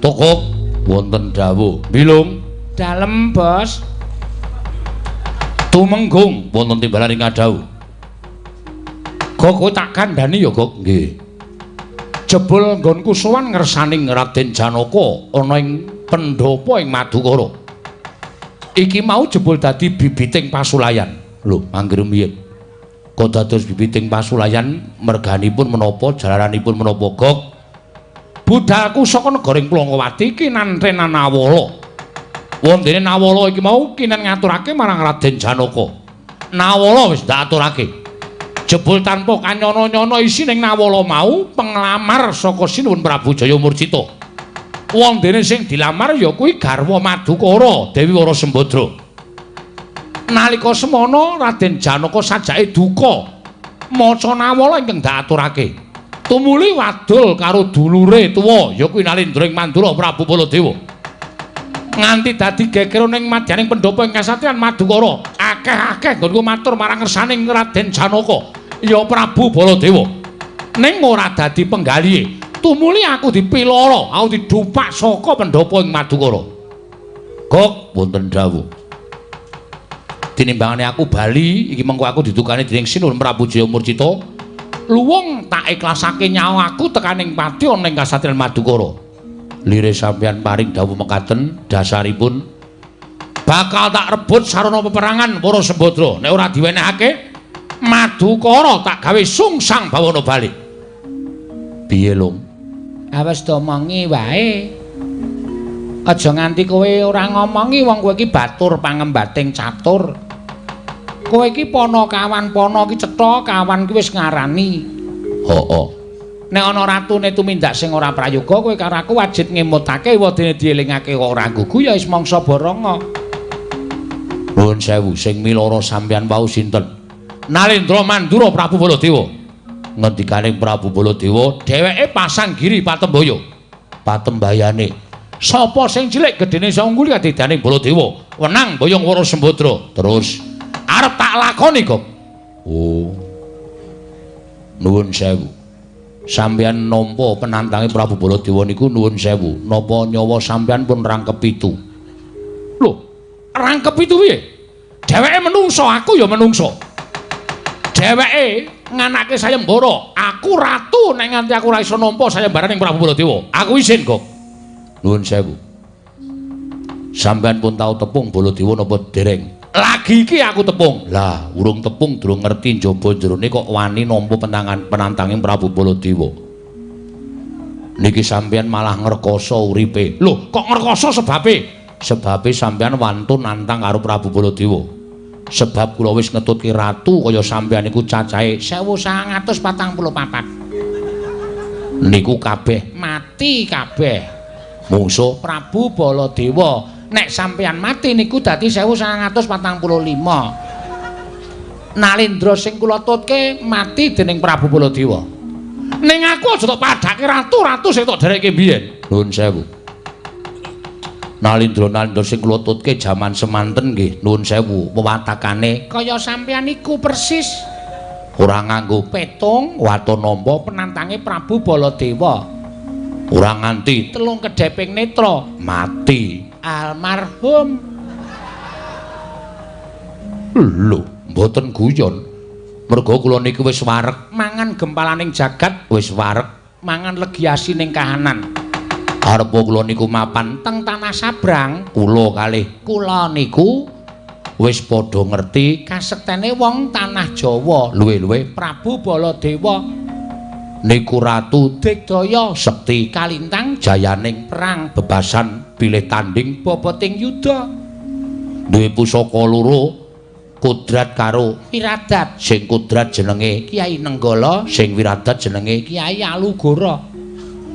Tokok wonten dawuh. Bilung dalem, Bos. Tumenggung wonten timbalan ing kadhawuh. Gok kowe tak kandhani ya, Gok. Nggih. Jebul nggonku sowan ngersaning Raden Janaka ana ing pendhapa ing Madukara. Iki mau jebul dadi bibiting pasulayan. Lho, mangke rumiyin. Kok dados bibiting pasulayan merganipun menapa, jalaranipun menapa, Gok? Budalku saka negara ing Plongowati kinantenan Nawala. Wondene Nawala iki mau kinen ngaturake marang Raden Janaka. Nawala wis ndak aturake. Jebul tanpa kanyana-nyana isining Nawala mau penglamar saka Sinuwun Prabu Jaya Murcita. Wondene sing dilamar ya kuwi garwa Madukara, Dewi Wara Sembadra. Nalika semana Raden Janaka sajake duka maca Nawala ingkang dak aturake. Tumuli wadul karo dulure tuwa ya kuwi Nalendra ing Mandura Prabu Baladewa. Nganti dadi geger ning madyaning pendhapa ing kasatriyan Madukara. Akeh-akeh nggonku matur marang ngersaning Raden Janaka ya Prabu Baladewa. Ning ora dadi penggalihe. Tumuli aku dipiloro, aku didupak saka pendhapa ing Madukara. Gok wonten dawuh. Tinimbangane aku bali iki mengko aku didukani dening Sinuwun Prabu Jaya Murcita. Luwung tak ikhlasake nyawa aku tekaning pati ana ing kasatriyan Madukara. Lire sampeyan paring dawuh mekaten dasaripun bakal tak rebut sarana peperangan para Sembadra. Nek ora diwenehake Madukara tak gawe sungsang bawana bali. Piye, Lung? Awes domongi wae. Aja nganti kowe ora ngomongi wong kowe iki batur pangembating catur. Kowe iki panakawan pana iki cetha kawan ki wis ngarani. Heeh. Nek ana ratune tumindak sing ora prayoga kowe karo aku wajib ngemutake wadene dielingake kok ora gugu ya wis mangsa boronga. Nuwun sewu sing miloro sampeyan wau sinten? Nalendra Mandura Prabu Baladewa. Ngendikaning Prabu Baladewa, dheweke pasang giri patembaya. Patembayane sapa sing cilik gedene iso ngungguli kadidaning Baladewa, wenang boyong Wara Sembadra. Terus arep tak lakoni kok. Oh. Nuwun sewu. Sampeyan nampa penantange Prabu Baladewa niku nuwun sewu. Napa nyawa sampeyan pun rangkep pitu? Lho, rangkep pitu piye? Dheweke menungso, aku ya menungso. Dheweke nganake sayembara, aku ratu nek nganti aku ora iso nampa sayembaraning Prabu Baladewa. Aku isin kok. Nuwun sewu. Sampeyan pun tau tepung Baladewa napa dereng? Lagi iki aku tepung. Lah, urung tepung durung ngerti njaba jerone kok wani nampa penantange Prabu Baladewa. Niki sampeyan malah ngrekoso uripe. Lho, kok ngrekoso sebabe? Sebabe sampeyan wantun nantang karo Prabu Baladewa. Sebab kula wis ngetutke ratu kaya sampeyan niku cacahe 1944. Niku kabeh mati kabeh. Mungsuh Prabu Baladewa. Nek sampeyan mati niku dadi 1945. Nalendra sing kula tutke mati dening Prabu Baladewa. Ning aku aja tok padhake ratu-ratu sing tok dherekke biyen. Nuwun sewu. Nalendra-nalendra sing kula tutke jaman semanten nggih nuwun sewu wewatakane kaya sampeyan iku persis. Ora nganggo petung, waton nampa penantange Prabu Baladewa. Ora nganti telung kedheping netra mati. Almarhum. Lho, mboten guyon. Merga kula niku wis wareg mangan gempalaning jagat, wis wareg mangan legi asining kahanan. Arepa kula niku mapan teng tanah sabrang, kula kalih kula niku wis padha ngerti kasektene wong tanah Jawa, luwe-luwe Prabu Baladewa niku ratu digdaya sekti kalintang jayaning perang bebasan pilih tanding boboting yuda duwe pusaka loro kudrat karo wiradat. Sing kudrat jenenge Kyai Nenggala, sing wiradat jenenge Kyai Alugoro.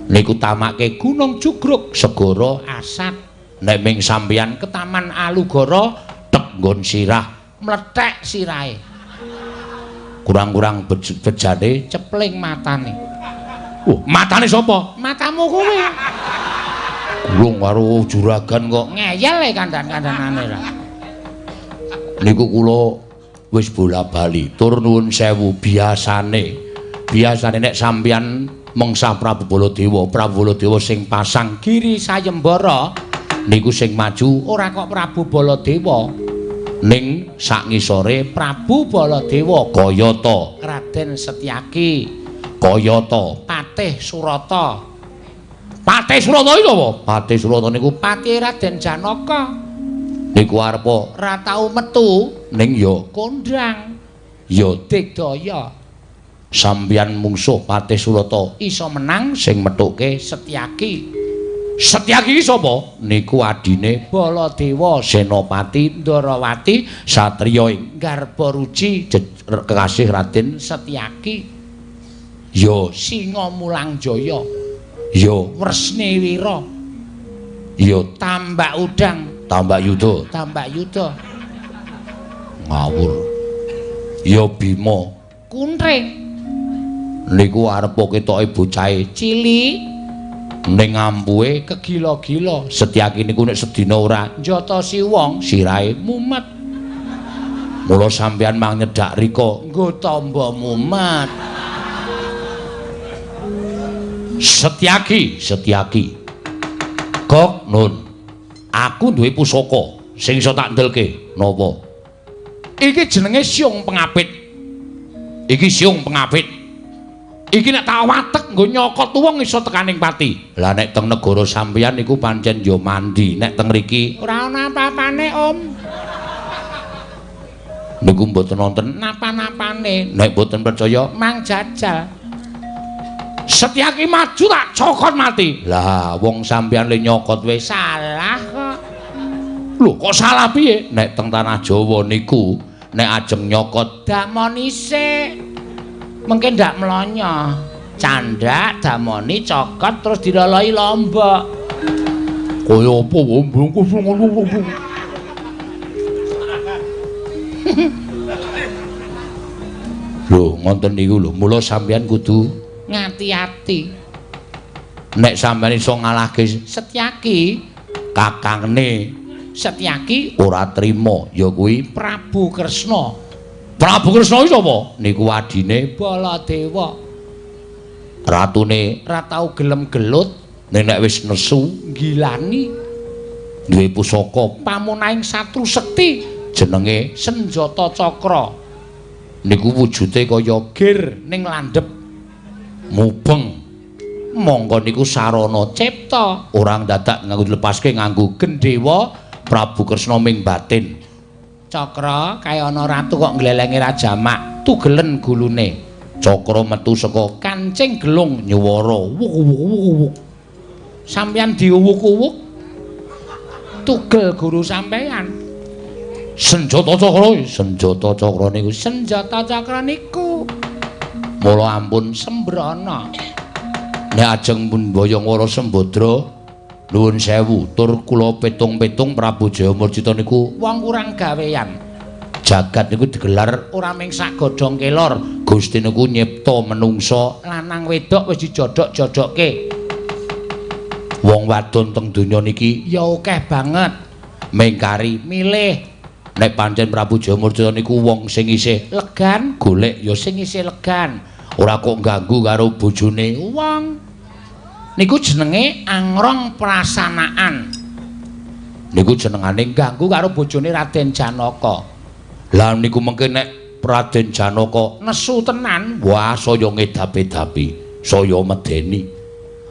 Niku tamake Gunung Jugruk segara Asat. Nek ming sampeyan ketaman Alugoro tek nggon sirah mlethek sirahe, kurang-kurang bejane cepling matane. Matane sapa? Matamu kuwi. Gulung karo juragan kok ngeyel e kandhan-kandhanane ra. Niku kula wis bola-bali tur nuwun sewu biasane. Biasane nek sampeyan Mengsah Prabu Baladewa, Prabu Baladewa sing pasang giri sayembara niku sing maju ora kok Prabu Baladewa. Ning sak ngisore Prabu Baladewa kayata Raden Setyaki, kayata Patih Surata. Patih Surata iki apa? Patih Surata niku patih Raden Janaka. Niku arepa ora tau metu ning ya kondang, ya digdaya. Sampeyan mungsuh Patih Surata iso menang sing methuke Setyaki. Setyaki iki sapa? Niku adine Baladewa Senopati Ndarawati satriya ing Garbaruci kekasih Raden Setyaki. Ya Singa Mulangjaya, ya Wresnewira, ya Tambak Udang, Tambak Yuda, Tambak Yuda. Ngawur. Ya Bima Kuntring. Niku arepa ketoke bocahe cilik ning ampuhe kegila-gila. Setyaki niku nek sedina ora njotosi wong sirahe mumet. Mula sampeyan mang nyedhak rika nggo tamba mumet. Setyaki, Setyaki. Gok nun. Aku duwe pusaka sing iso tak ndelke. Napa? Iki jenenge Siung Pengapit. Iki Siung Pengapit. Iki nek tak watek nggo nyokot wong iso tekaning pati. Lah nek teng negara sampeyan niku pancen ya mandi, nek teng mriki ora ana apa-apane, Om. Niku mboten wonten napa-napane. Nek mboten percaya mang jajal. Setyaki maju tak cokot mati. Lah wong sampeyan le nyokot wis salah kok. Lho kok salah piye? Nek teng tanah Jawa niku nek ajeng nyokot damoni sik. Mungkin ndak melonyo. Candak damoni cokot terus diloloi lombok. Kaya apa wong bungkus ngono. Lho ngonten niku lho, mula sampeyan kudu ngati-ati. Nek sampeyan iso ngalahke Setyaki, kakangne Setyaki ora trima ya kuwi Prabu Kresna. Prabu Kresna iki sapa? Niku adine Baladewa. Ratune ora tau gelem gelut, ning nek wis nesu nggilani. Duwe pusaka pamunahing satru sekti jenenge Senjata Cakra. Niku wujude kaya gir ning landhep mubeng. Mongko niku sarana cipta, ora dadak nganggo dilepaske nganggo gendhewa Prabu Kresna ming batin. Cakra kaya ana ratu kok nglelengi Raja Mak, tugelen gulune. Cakra metu saka kancing gelung nyuwara wuk wuk wuk wuk. Sampeyan diuwuk-uwuk tugel guru sampeyan. Senjata cakra, senjata cakra niku, senjata cakra niku. Mula ampun sembrana. Nek ajeng pun boyong wara Sembadra nuwun sewu tur kula petung-petung Prabu Jayamurcita niku wong kurang gawean. Jagat niku digelar ora mung sak godhong kelor. Gusti niku nyipta menungsa lanang wedok wis dijodhok-jodhokke. Wong wadon teng donya niki ya akeh banget. Mengkari milih. Nek pancen Prabu Jayamurcita niku wong sing isih legan, golek ya sing isih legan. Ora kok ganggu karo bojone wong. Niku jenenge angrong prasanaan. Niku jenengane ganggu karo bojone Raden Janaka. Lah niku mengke nek Raden Janaka nesu tenan, wah saya ngedapi-dapi, saya medeni.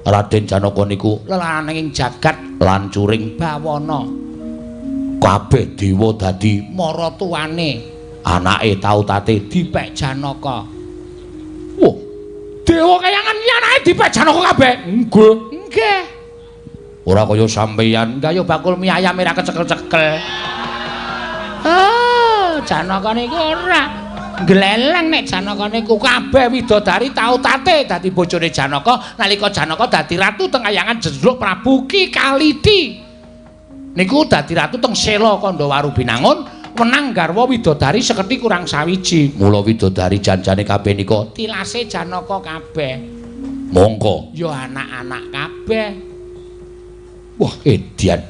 Raden Janaka niku lelaning jagat lancuring bawana. Kabeh dewa dadi maratuwane, anake tau tate dipek Janaka. Wah, dewa kayangan iki anake dipek Janaka kabeh. Nggih, nggih. Ora kaya sampeyan, gaya bakul mie ayam ora kecekel-cekel. Oh, Janaka niku ora gleleng nek Janaka niku kabeh widodari tau tate dadi bojone Janaka nalika Janaka dadi ratu teng kayangan jejluk Prabu Ki Kaliti. Niku dadi ratu teng Sela Kandhawaru Binangun, wenang garwa widodari sekerti kurang sawiji. Mula widodari janjane kabeh nika tilase Janaka kabeh. Mongko ya anak-anak kabeh. Wah, edian.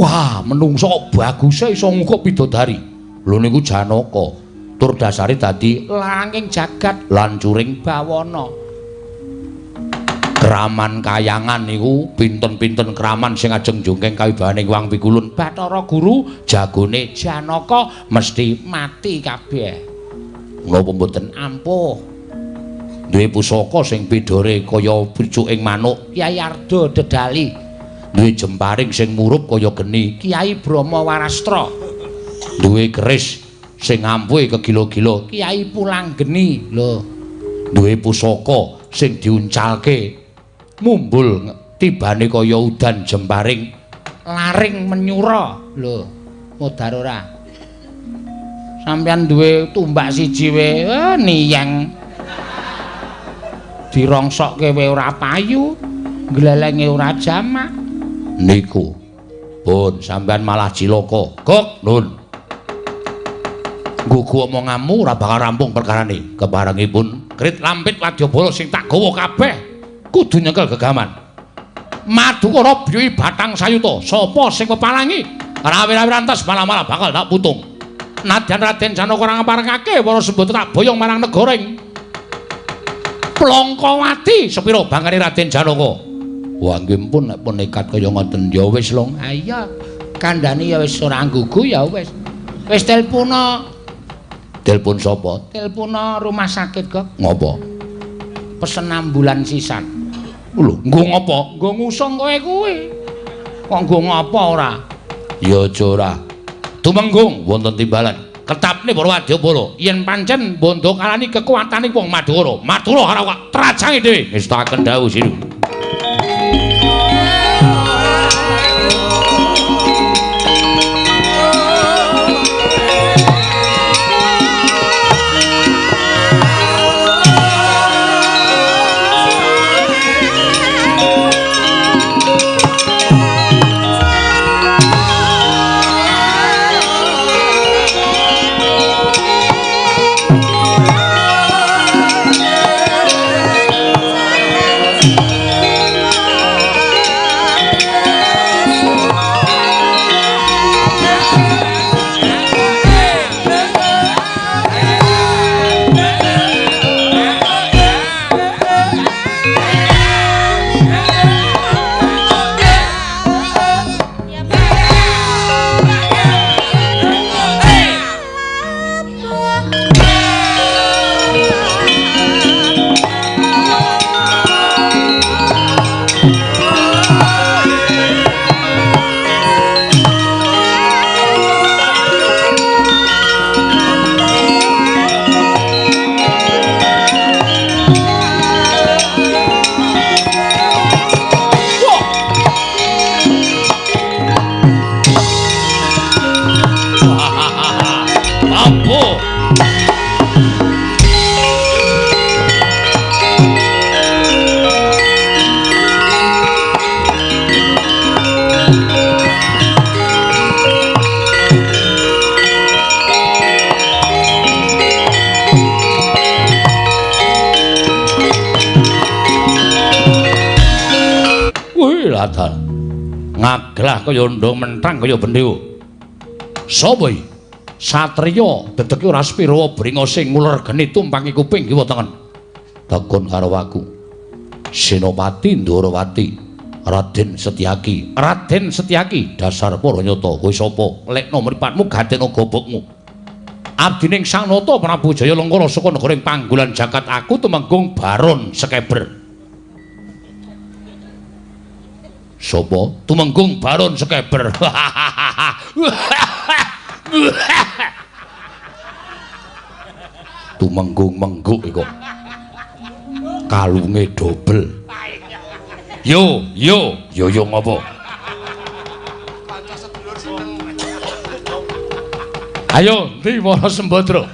Wah, menungso kok baguse iso ngukup widodari. Lho niku Janaka. Tur dasare dadi langing jagat lancuring bawana. Kraman kayangan niku pinten-pinten kraman sing ajeng jungkeng kawibawaning Wang Pikulun Bathara Guru jagone Janaka mesti mati kabeh. Napa mboten ampuh? Duwe pusaka sing bidore kaya pucuking manuk Kyai Arda Dedali. Duwe jemparing sing murup kaya geni Kyai Brahma Warastra. Duwe keris sing ampuhe kegila-gila Kyai Pulanggeni. Lho, duwe pusaka sing diuncalke mumbul tibane kaya udan jemparing laring menyura. Lho, modar ora? Sampeyan duwe tumbak siji wae niyeng. Dirongsokke wae ora payu, glelenge ora jamak. Niku pun sampeyan malah cilaka. Gok, nun. Gugu omonganmu ora bakal rampung perkarane. Keparengipun krit lampit wadyabala sing tak gawa kabeh kudu nyekel gegaman. Madukara biyuhi batang sayuta. Sapa sing pepalangi? Rawir-rawirantas malah-malah bakal tak putung. Nadyan Raden Janaka ora ngeparengake para sembata tak boyong marang negara ing Plongkowati. Sepira bangane Raden Janaka? Wah, nggih pun nek pun nekat kaya ngoten ya wis, Long. Ha iya, kandhane ya wis ora nggugu ya wis. Wis telpono. Telpon sapa? Telpono rumah sakit kok. Ngopo? Pesen ambulan sisan. Lho, nggo ngopo? Nggo ngusung kowe kuwi. Kok nggo ngopo ora? Ya aja ora. Tumenggung wonten timbalan. Ketapne para wadyabala yen pancen bondo kalani kekuatane wong Madura. Madura karo trajange dhewe. Ngestaken dawuh sira. Ngaglah kaya ndong menthang kaya bendhewa. Sapa iki? Satriya dedeke ora sepira bringose nguler geni tumpangi kuping kiwa tengen. Tekun karo aku. Senopati Ndorowati, Raden Setyaki. Raden Setyaki dasar para nyata. Kowe sapa? Lekno mripatmu gatena gobokmu. Abdining Sang Nata Prabu Jaya Lengkara saka negara ing Panggulan Jagat aku Tumenggung Baron Sekeber. Sopo? Tumenggung Baron Sekeber. Tumenggung mengguk iku. Kalunge dobel. Yo, yo, yo yo ngopo? Ayo, ndi Wara Sembadra?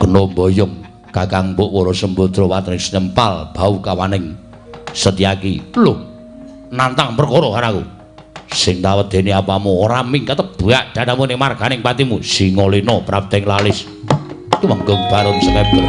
Kena boyong Kakang Mbok Wara Sembadra watris nempal bau kawaning Setyaki. Lho, nantang perkara karo aku. Sing tawedene apamu ora minggat tebak dadamu ning marganing patimu Singalena prapteng lalis. Tumenggung Baron Sekeber.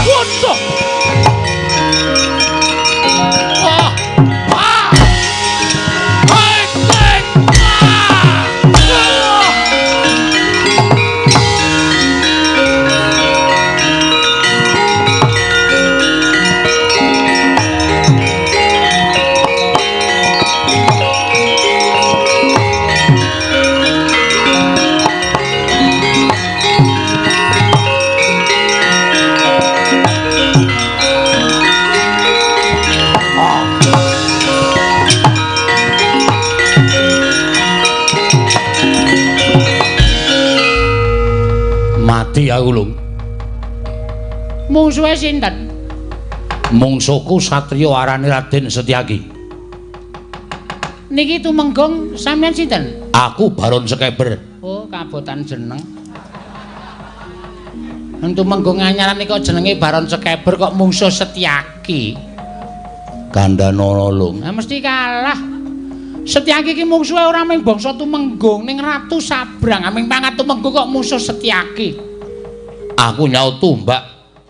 Waduh. Ah. Ah. Hai, hai. Ah. Mati aku lho. Mungsuhe sinten? Mungsuhku satriya arane Raden Setyaki. Niki tumenggung sampeyan sinten? Aku Baron Sekeber. Oh, kabotan jeneng. Tumenggung anyaran kok jenenge Baron Sekeber kok mungsuh Setyaki. Kandhana lho. Nah, mesti kalah. Setyaki iki mungsuhe ora mung bangsa Tumenggung ning Ratu Sabrang, aming pangat Tumenggung kok mungsuh Setyaki. Aku nyaut tumbak,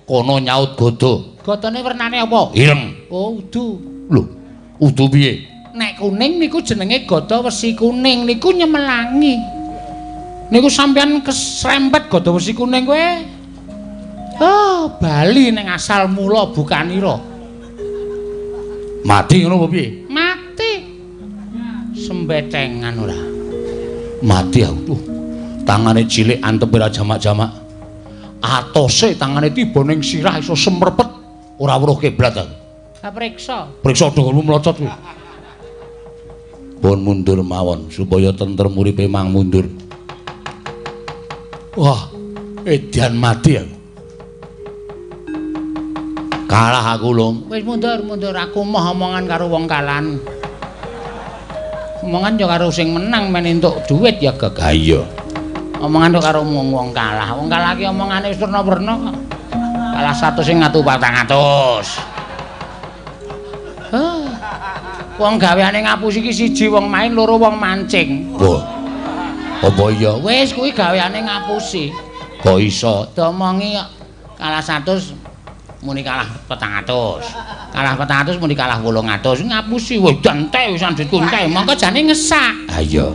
kono nyaut godo. Godone wernane apa? Ireng. Oh, udu. Lho, udu piye? Nek kuning niku jenenge gada wesi kuning, niku nyemelangi. Niku sampeyan kesrempet gada wesi kuning kowe. Oh, bali ning asal mula bukanira. Mati ngono apa piye? Mati. Sembetengan ora. Mati aku. Duh, tangane cilik antep ora jamak-jamak. Atose tangane tiba ning sirah iso semrepet ora weruh kiblat aku. Ha priksa. Priksa dongmu mlocot kuwi. Pun mundur mawon supaya tentrem uripe mang mundur. Wah, edan mati aku. Kalah aku lho. Wis mundur-mundur aku moh omongan karo wong kalan. Omongan yo karo sing menang men entuk duit ya gag. Ha iya. Omongan karo wong kalah. Wong kalah ki omongane wis werna-werna kok. Kalah 100 sing ngatu 400. Hah. Wong gaweane ngapusi ki siji wong main, loro wong mancing. Wah. Apa iya? Wis kuwi gaweane ngapusi. Kok iso? Diomongi kok kalah 100 muni kalah 400. Kalah 400 muni kalah 800. Ngapusi wis entek wis duitku entek. Mongko jane ngesak. Ha iya.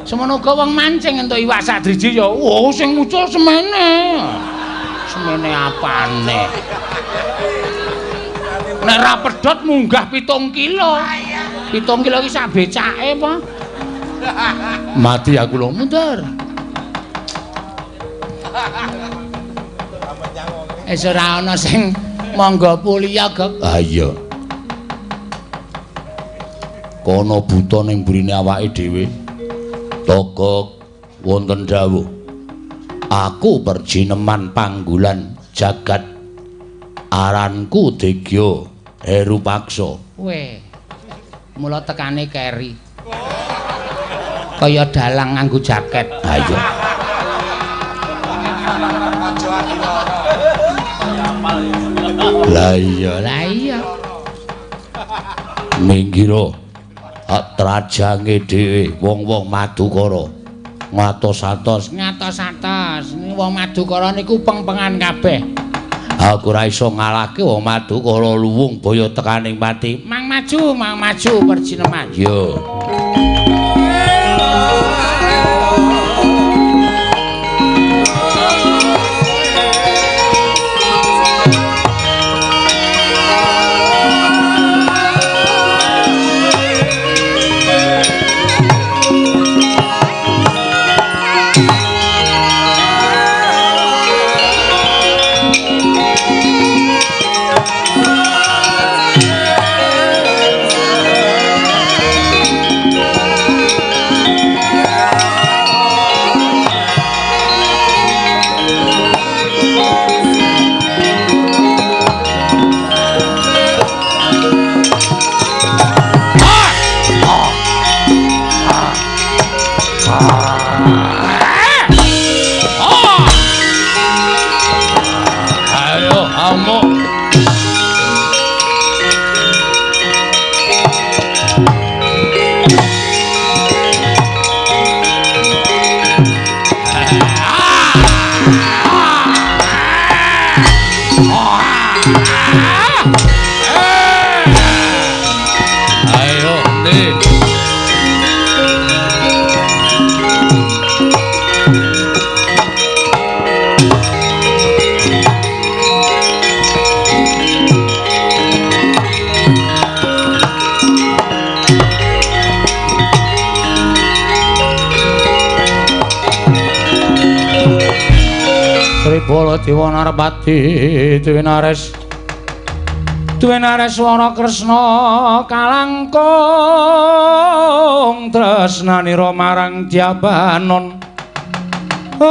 Semono uga wong mancing entuk iwak sak driji ya. Oh, sing muncul semene. Semene apane? Nek ra pedhot munggah 7 kilo. 7 kilo iki sak becake apa? Mati aku lho. Mundur. Wis ora ana sing monggo puliya, Gok. Ha iya. Kono buta ning burine awake dhewe. Togok wonten dawuh. Aku perjineman panggulan jagat. Aranku Degya Herupaksa. Weh. Mula tekane keri. Kaya dalang nganggo jaket. Ha iya. Lah iya, lah iya. Minggiro trajange dhewe wong-wong Madukara ngatos-atos, ngatos-atos. Wong Madukara niku peng-pengan kabeh. Aku ora iso ngalahke wong Madukara luwung boyo tekaning pati. Mang maju perjineman. Yo. Oh! Ayo nih. Sri Baladewa Narpati Dwinares Dwinares Wana Kresna kalangkung tresnanira marang Dyabanon. Ong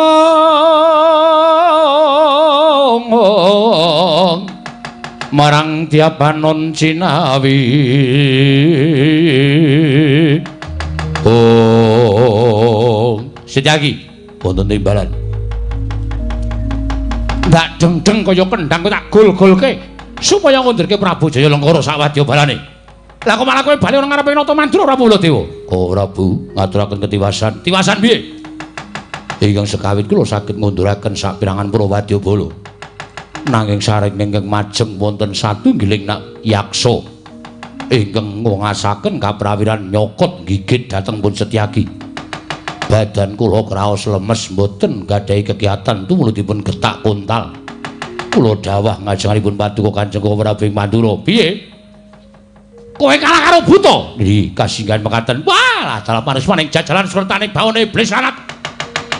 marang Dyabanon cinawi. Ong Setyaki wonten timbalan. Ndak deng-deng kaya kendhang tak gol-golke supaya ngundurke Prabu Jaya Lengkara sak wadya balane. Lah kok malah kowe bali ora ngarepe Nata Mandura Prabu Baladewa? Oh Prabu, ngaturaken ketiwasan. Tiwasan piye? Ingkang sekawit kula saged ngunduraken sapirangan para wadyabala. Nanging saring ingkang majeng wonten satunggiling yaksa ingkang ngungasaken kaprawiran nyokot gigit dhateng pun Setyaki. Badan kula kraos lemes mboten gadhahi kegiatan tumuli dipun getak kontal. Kula dawah ngajenganipun paduka Kanjeng Prabu ing Mandura. Piye? Kowe kalah karo buta? Nggih, kasinggihan mekaten. Wah, dalah parismaning jajalan sertane bawane iblis lanat.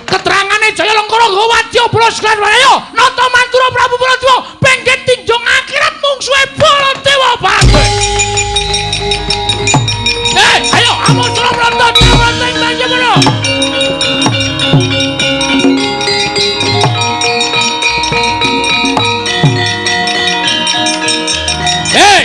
Keterangane Jaya Lengkara nggawa wadya bala sekalian ayo Nata Mandura Prabu Baladewa penggen tinjung akhirat mungsuhe Baladewa bareng. Ayo amun mlontot ing panjenengan. Hei,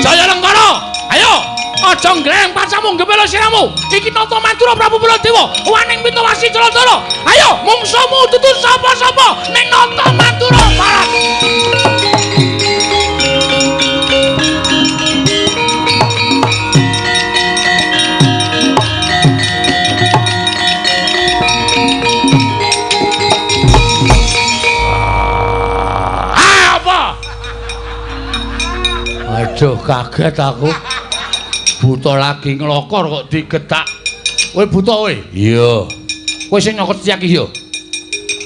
Jaya Lengkara, ayo aja ngleng pacamu gembelo siramu. Iki Nata Mandura Prabu Baladewa waning pitowasi Jaladara. Ayo mungsuhmu dudu sapa-sapa ning Nata Mandura barat. Aduh kaget aku. Buta lagi nglokor kok digetak. Kowe buta kowe? Iya. Kowe sing nyokot Setyaki ya?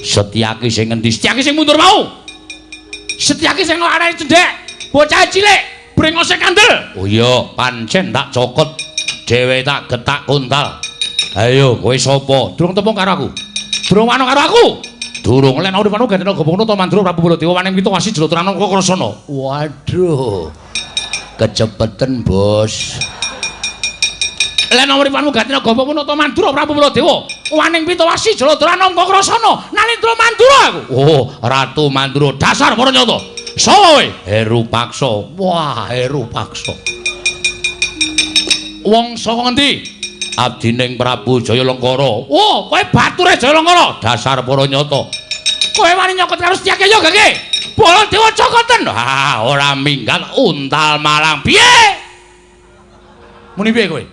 Setyaki sing ngendi? Setyaki sing mundur mau. Setyaki sing arane cendhek, bocah cilik, brengose kandel. Oh iya, pancen tak cokot dhewe tak getak kontal. Ayo kowe sapa? Durung tepung karo aku. Durung wano karo aku. Durung len uripanu gandena gobong Nata Mandura Prabu Baladewa waning pitowasi Jalatrana Krasana. Waduh. Kecepeten, Bos. Len uripanmu gatina gobong Nata Mandura Prabu Baladewa waning pitowasi Jalatrana Krasana Nalindra Mandura aku. Oh, Ratu Mandura dasar para nyata. Sapa kowe? Heru Paksa. Wah, Heru Paksa. Wong saka ngendi? Abdining Prabu Jaya Lengkara. Oh, kowe bature Jaya Lengkara. Dasar para nyata. Kowe wani nyokot karo Setyaki ya gage? Baladewa cokoten. Ah, ora minggat untal malang. Piye? Muni piye kowe?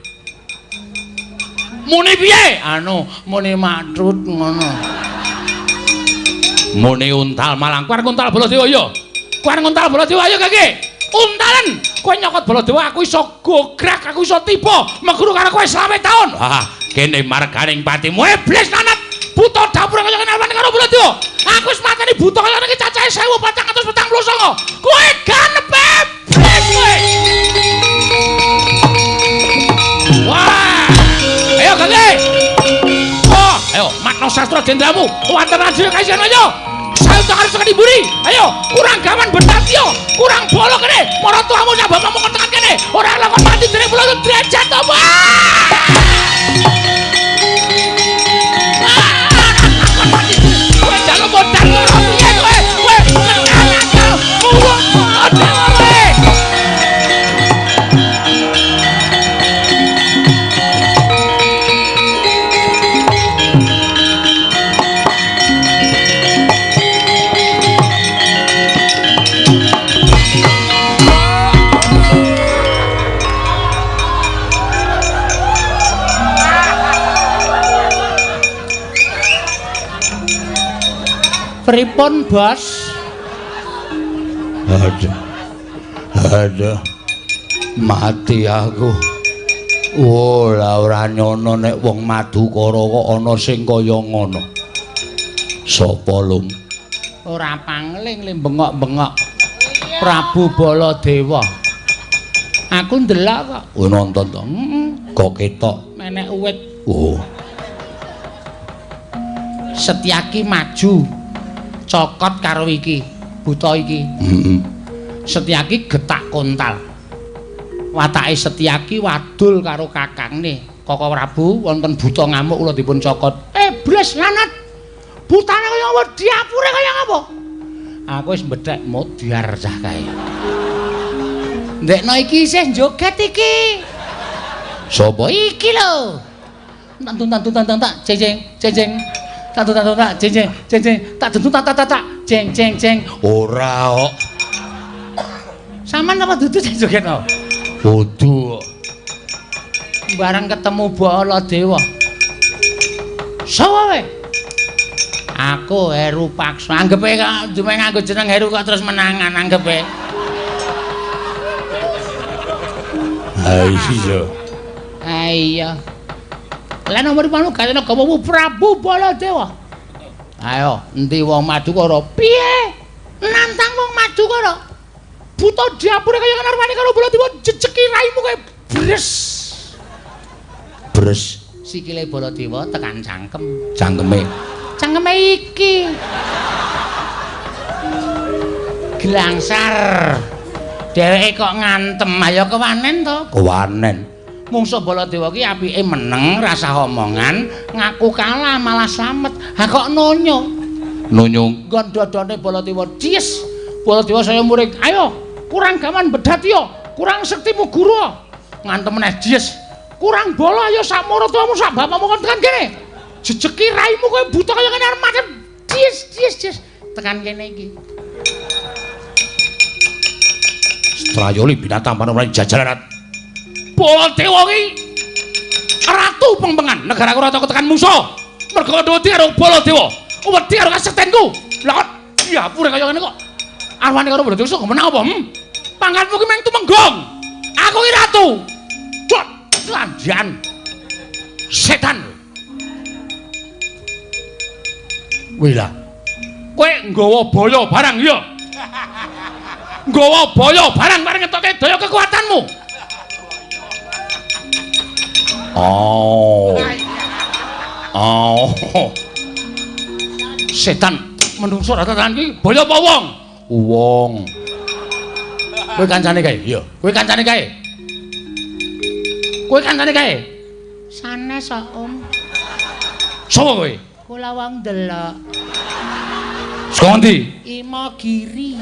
Muni piye? Anu, muni matrut ngono. Muni untal malang. Kowe arep nguntal Baladewa ya? Kowe arep nguntal Baladewa ya gage? Untalen. Kowe nyokot Baladewa aku iso gograk, aku iso tiba meguru karo kowe 25 taun. Ah, kene marganing patimu iblis lanat. Buta dapur kaya ngene arep karo Baladewa. Aku wis mateni buta kaya ngene iki cacahe 1449. Kowe ganep iblis kowe. Wah. Ayo gage. Oh, ayo makna sastra jendramu. Wonten raja kaisian ayo. Saya harus tekan diburi. Ayo, kurang gawan betatyo, kurang bolo kene. Maratuamu sak bapakmu kon tekan kene. Ora lakon mati dene kula derajat to, Pak. Kowe jaluk modal ora piye kowe? Kowe kenal-kenal. Muwung kowe. Pripun, Bos? Aduh. Aduh. Mati aku. Oh, lah ora nyono nek wong Madukara kok ana sing kaya ngono. Sapa, Lum? Ora pangling le bengok-bengok. Prabu Baladewa. Aku ndelok kok. Oh, nonton to. Heeh. Kok ketok menek uwit. Oh. Setyaki maju. Cokot karo iki, buta iki. Heeh. Setyaki getak kontal. Watake Setyaki wadul karo kakangne. Koko Prabu wonten buta ngamuk kula dipun cokot. Bres lanat. Butane kaya apa? Diapure kaya apa? Aku wis mbethek modyar cah kae. Ndekno iki isih joget iki. Sapa? Iki lho. Tak tak tak tak ceng ceng ceng ceng. Tak tak tak ceng ceng ceng ceng. Tak tentu tak tak tak ceng ceng ceng. Ora kok. Sampeyan apa dudu sing joget to? Kudu. Bareng ketemu Baladewa. Sapa kowe? Aku Heru Paksa. Anggepe kok dume nganggo jeneng Heru kok terus menangan anggepe. Ha iya. Ha iya. Lah nomor panu gatene gawa Prabu Baladewa. Ayo, endi wong Madukara? Piye? Nantang wong Madukara? Buta diapure kaya ngene arwani karo Baladewa jejeki raimu kowe bres. Bres. Sikile Baladewa tekan cangkem. Cangkeme. Cangkeme iki. Glangsar. Dheweke kok ngantem, ayo kewanen to? Kewanen. Mungsuh Baladewa ki apike meneng, rasah omongan, ngaku kalah malah slamet. Ha kok nonyo. Nonyo nggon dodone Baladewa dies. Baladewa saya muring, ayo kurang gaman bedhat yo, kurang sektimu guru. Ngantem meneh dies. Kurang bala ayo sak maratuwamu sak bapakmu kon tekan kene. Jejeki raimu kowe buta kaya ngene arep mati. Dies dies dies. Tekan kene iki. Strayoli binatang panemani jajaran. Baladewa ki ratu pengpengan negaraku ora tau ketekan mungsuh. Mergo wedi karo Baladewa. Wedi karo kasektenku. Lah kok diapure kaya ngene kok. Arwane karo Baladewa iso menang apa? Pangkatmu ki mung tumenggung. Aku ki ratu. Cok, landian. Setan. Wih lah. Kowe nggawa boyo barang ya. Nggawa boyo barang bareng ngetoke daya kekuatanmu. Oh. Oh. Setan menungso rata tenan iki boyo apa wong? Wong. Kowe kancane kae? Iya. Kowe kancane kae? Kowe kancane kae? Sanes kok, Om. Sapa kowe? Kula wong ndelok. Saka ngendi? Imogiri.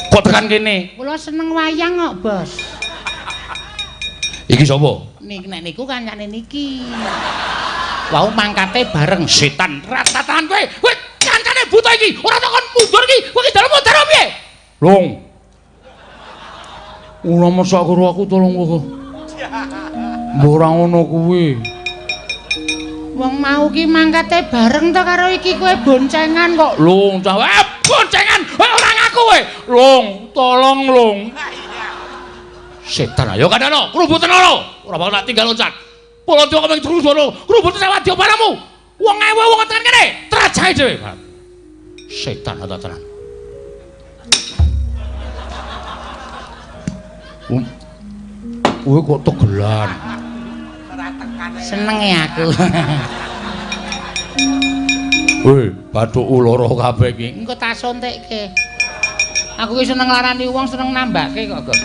Kok tekan kene? Kula seneng wayang kok, Bos. Iki sapa? Nek niku kancane niki. Wau mangkate bareng setan ratatan kowe. Kowe kancane buta iki, ora takon mundur iki. Kowe iki dalem modar piye? Long. Ora masak karo aku tolong kowe. Mbok ora ngono kuwi. Wong mau ki mangkate bareng to karo iki kowe boncengan kok. Long, cah. Boncengan. Ora ngaku kowe. Long, tolong long. Setan ayo kandhano, krubuten loro. Ora bakal tak tinggal loncat. Baladewa kemeng terus loro, krubuten wadya paramu. Wong ewe wong tekan kene, trajahe dhewe. Setan ata tenan. Kowe kok tegelan. Seneng ya aku. Weh, bathukku loro kabeh iki. Engko tak suntikke. Aku ki seneng larani wong, seneng nambahke kok, Gok.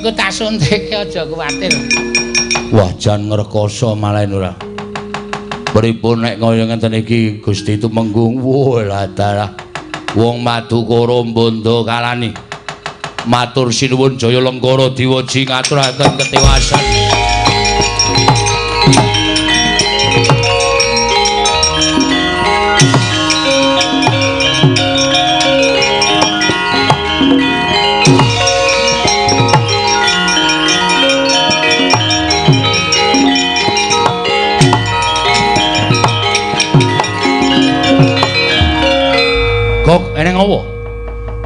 Engko tak suntikke aja kuwatir. Wah, jan ngrekoso malah ora. Pripun nek kaya ngenten iki Gusti Tumenggung? Wah, lah dalah. Wong Madukara mbondo kalani. Matur sinuwun Jaya Lenggara Diwaji ngaturaken ketiwasan. Eneng apa?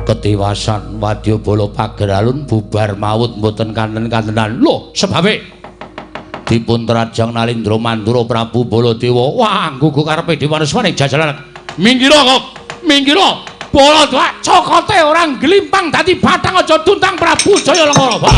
Ketiwasan wadyabala Pageralun bubar maut mboten kanten-kantenan. Lho, sebabe dipun trajang Nalindra Mandura Prabu Baladewa. Wah, nggugu karepe dhewe manusa jajalan. Minggira kok, minggira. Baladewa cokote ora ngglimpang dadi bathang aja tuntang Prabu Jaya Lengkara.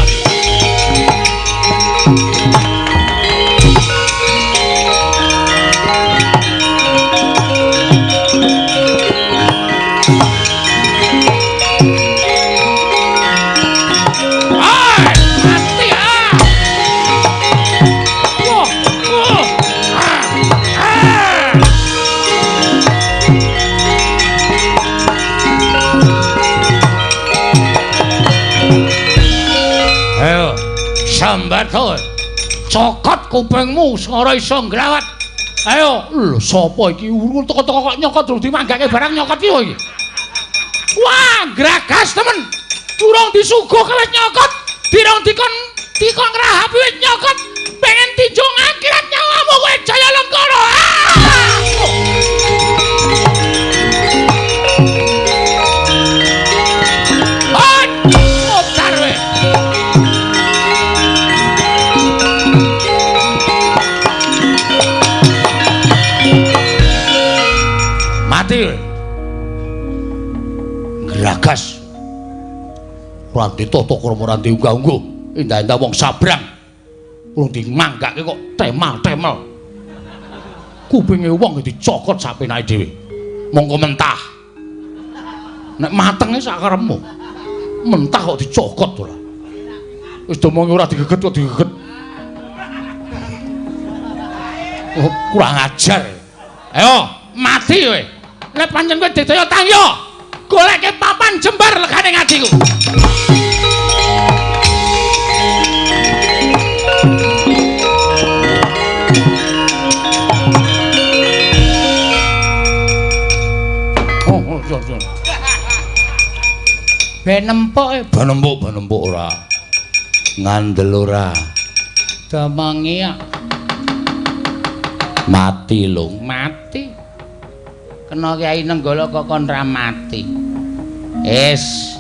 Sambato, cokot kupingmu ora iso nggrawat. Ayo, lho sapa iki urung teko-teko kok nyokot durung dimanggake barang nyokot iki iki. Wah, gragas temen. Durung disuguhke wis nyokot, durung dikon dikon ngrahapi wis nyokot. Pengen tinjung akhirat nyawamu kowe Jaya Lengkara. Ah! Otar kowe. Mati. Gragas. Ora ditata krama ora diunggah-ungguh. Endah-endah wong sabrang. Urung dimanggake kok temal-temel. Kupinge wong dicokot sapenake dhewe. Mongko mentah. Nek matenge sak karepmu. Mentah kok dicokot ora. Wis domongi ora digeget kok digeget. Oh, kurang ajar. Ayo, mati kowe. Nek pancen kowe didaya tangyo, goleke papan jembar legane ngatiku. Oh, oh, oh. Ben nempuk, ben nempuk, ben nempuk ora. Ngandel ora. Domongi kok. Mati lho, mati. Kena Kyai Nenggala kok kon ra mati. Wis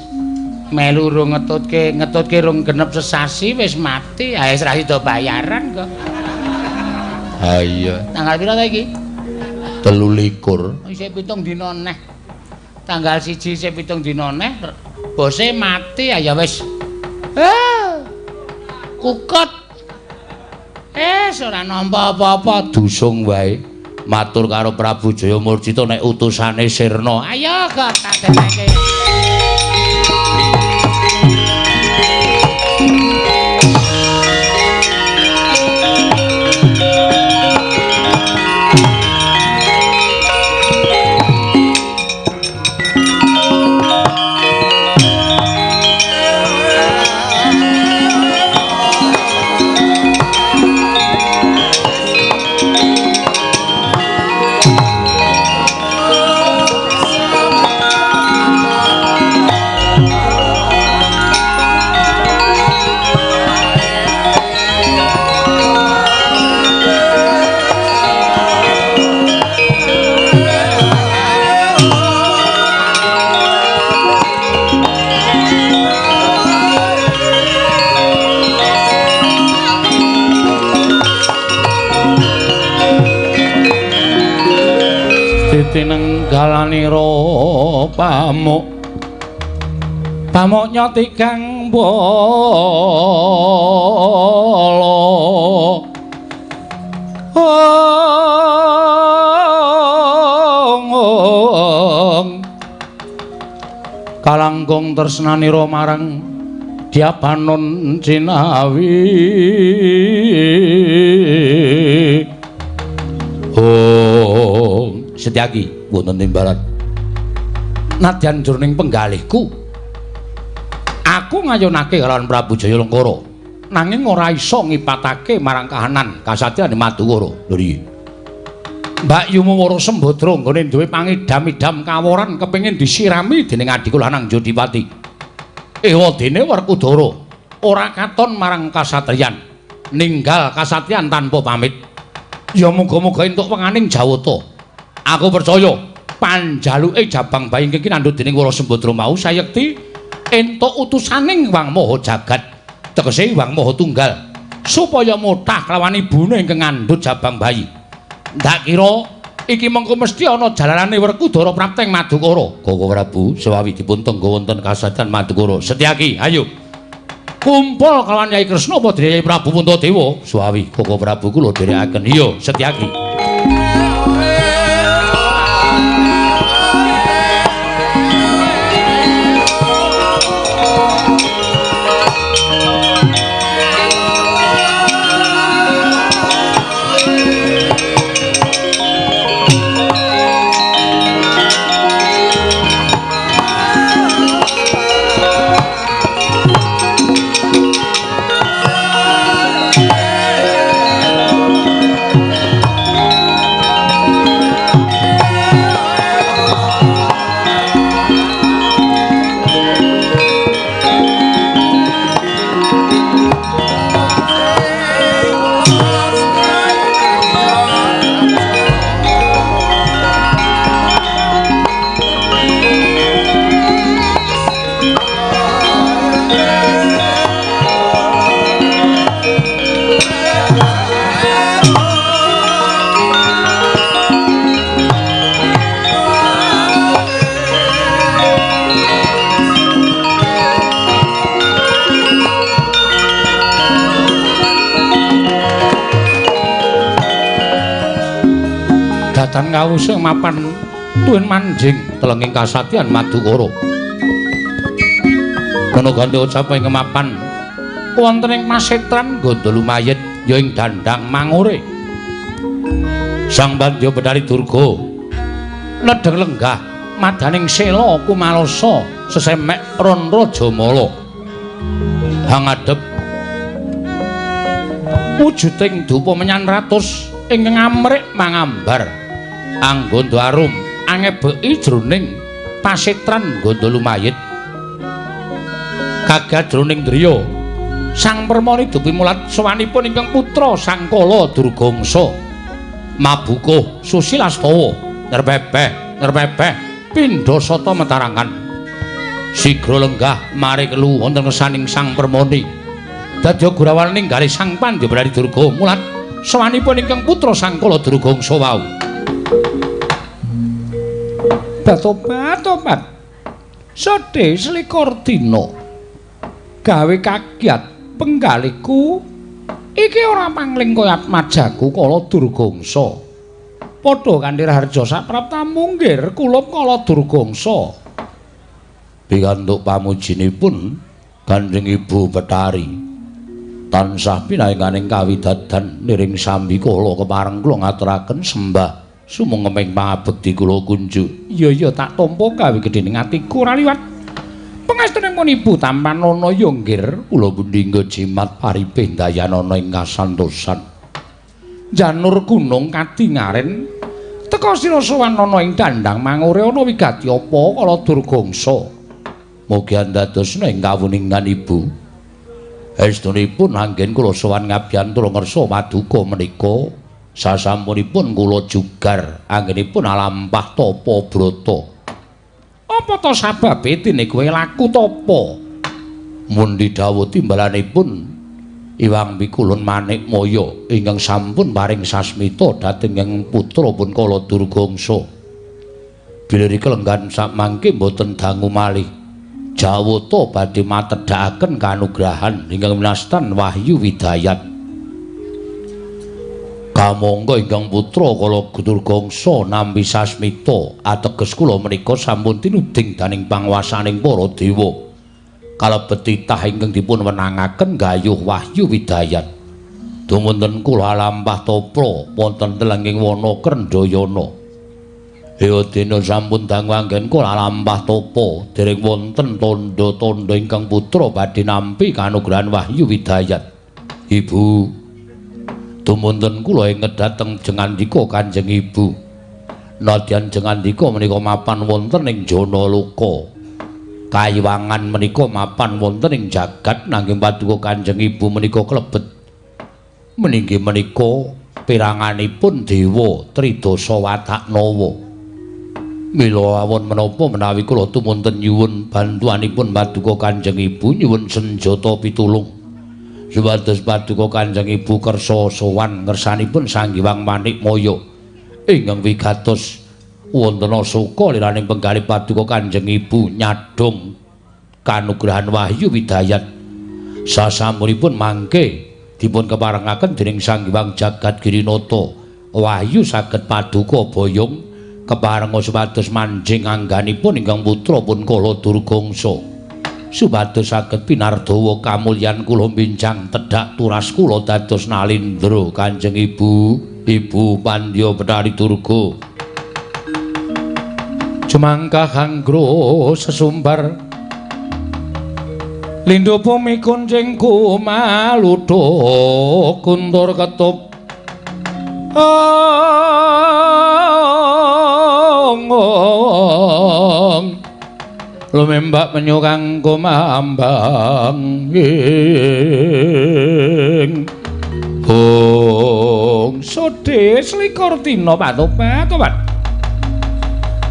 melu rung ngetutke, ngetutke rung genep sesasi wis mati. Ha wis ra sida bayaran kok. Ha iya. Tanggal pira ta iki? 23. Isih 7 dina neh. Tanggal 1 isih 7 dina neh, bose mati ya wis. Kukut. Ora nampa apa-apa, dusung wae. Matur karo Prabu Jaya Murjita nek utusane sirna. Ayo kok tak deneke. Tinenggalanira pamuk pamuk nyoti kang bala ong kalangkung tresnanira marang Dyabanon Cinawi. Oh, Setyaki wonten timbalan. Nadyan jroning penggalihku aku ngayunake kalawan Prabu Jaya Lengkara nanging ora iso ngipatake marang kahanan kasatriyan Madukara. Lho iki Mbak Yumu Wara Sembadra nggone duwe pangidam-idam kaworan kepengin disirami dening adhiku lanang Jodipati. Ewadene Werkudara ora katon marang kasatriyan, ninggal kasatriyan tanpa pamit. Ya muga-muga entuk wenganing Jawata. Aku percaya Panjaluke jabang bayi ingkang kinandhut dening Wara Sembadra mau sayekti entuk utusaning Wang Maha Jagat, tegese Wang Maha Tunggal, supaya motah kelawan ibune ingkang ngandhut jabang bayi. Ndak kira iki mengko mesti ana jalarane Werkudara prapteng Madukara. Koko Prabu, sewawi dipun tengga wonten kasadan Madukara. Setyaki, ayo kumpul kelawan Yai Kresna apa dene Yai Prabu Puntadewa. Suwawi Koko Prabu kula dherekaken. Iya, Setyaki. Datan kawusung mapan tuwin manjing telenging kasatyan Madukara. Ana gandha ucap ing mapan wonten ing pasetran Gandha lumayit ya ing dandang mangure. Sang Bandya Betari Durga nedheng lenggah madaning sela kumalasa sesemek ron rajamala. Hangadhep wujuding dupa menyan ratus ingkang amrik mangambar anggandha arum angebeki jroning pasetran Gandha lumayit. Kagat jroning driya Sang Permoni dupimulat sowanipun ingkang putra Sang Kala Durgangsa mabukuh susilastawa nyerbebeh nyerbebeh pindha sata metarangan. Sigra lenggah mari kelu wonten ngersaning Sang Permoni. Dadya gurawaning galih Sang Pandya Betari Durga mulat sowanipun ingkang putra Sang Kala Durgangsa wau. Batobat-tobat sedhe selikur dina gawe kagiat penggaliku iki ora pangling kaya atmajaku Kala Durgangsa. Padha kanthi raharja sapraptamu nggir kulup Kala Durgangsa. Pikantuk pamujinipun Kanjeng Ibu Betari tansah pinaringaning kawidadan niring sambi kala kepareng kula ngaturaken sembah sumengeming pangabekti kula kunjuk. Iya iya tak tampa gawe gedhening atiku ora liwat. Pangestunipun Ibu tampanana ya nggir kula pundi jimat paripih dayanana ing kasantosan. Janur gunung kadingaren teka sira sowan ana ing dandang mangure ana wigati apa Kala Durgangsa. Mugi andadosna ing kawuningan Ibu. Estunipun anggen kula sowan ngabiyantara ngersa paduka menika sasampunipun kula jugar anggenipun alampah tapa brata. Apa to sababe dene kowe laku tapa? Mundi dawuh timbalanipun Iwang Pikulun Manikmaya ingkang sampun paring sasmita dhateng ing putra pun Kala Durgangsa. Bilih kelenggan sakmangke mboten dangu malih. Jawata badhe matedhakaken kanugrahan ingkang winastan Wahyu Widayat. Kamangka ingkang putra Kala Durgangsa nampi sasmita ateges kula menika sampun tinuding dening panguwasaning para dewa. Kalebet titah ingkang dipun wenangaken gayuh Wahyu Widayat. Dumunten kula lampah topra wonten telenging wana Krendhayana. Ewadena sampun dangu anggen kula lampah tapa dereng wonten tandha-tandha ingkang putra badhe nampi kanugrahan Wahyu Widayat. Ibu, dumunten kula inget dhateng jengandika Kanjeng Ibu. Nadyan jengandika menika mapan wonten ing Janaloka. Kayiwangan menika mapan wonten ing jagat nanging paduka Kanjeng Ibu menika klebet meninggi menika piranganipun dewa Tridasa Wataknawa. Mila awon menapa menawi kula tumunten nyuwun bantuanipun paduka Kanjeng Ibu nyuwun senjata pitulung. Supados paduka Kanjeng Ibu kersa sowan ngersanipun Sang Hyang Manikmaya ingkang wigatos wonten asoka liraning penggalih paduka Kanjeng Ibu nyadhong kanugrahan wahyu widayat. Sasampunipun mangke dipun keparengaken dening Sang Hyang Jagat Girinata wahyu saged paduka boyong keparenga supados manjing angganipun ingkang putra pun Kala Durgangsa supados saged pinardawa kamulyan kula bincang tedhak turas kula dados nalindra Kanjeng Ibu Ibu Pandya Bethari Durga. Jumangkah anggra sesumbar lindho bumi kuncing kumaludha kuntur ketup ong lumembak penyu kang kumambang ing bangsa deslikur dina patobat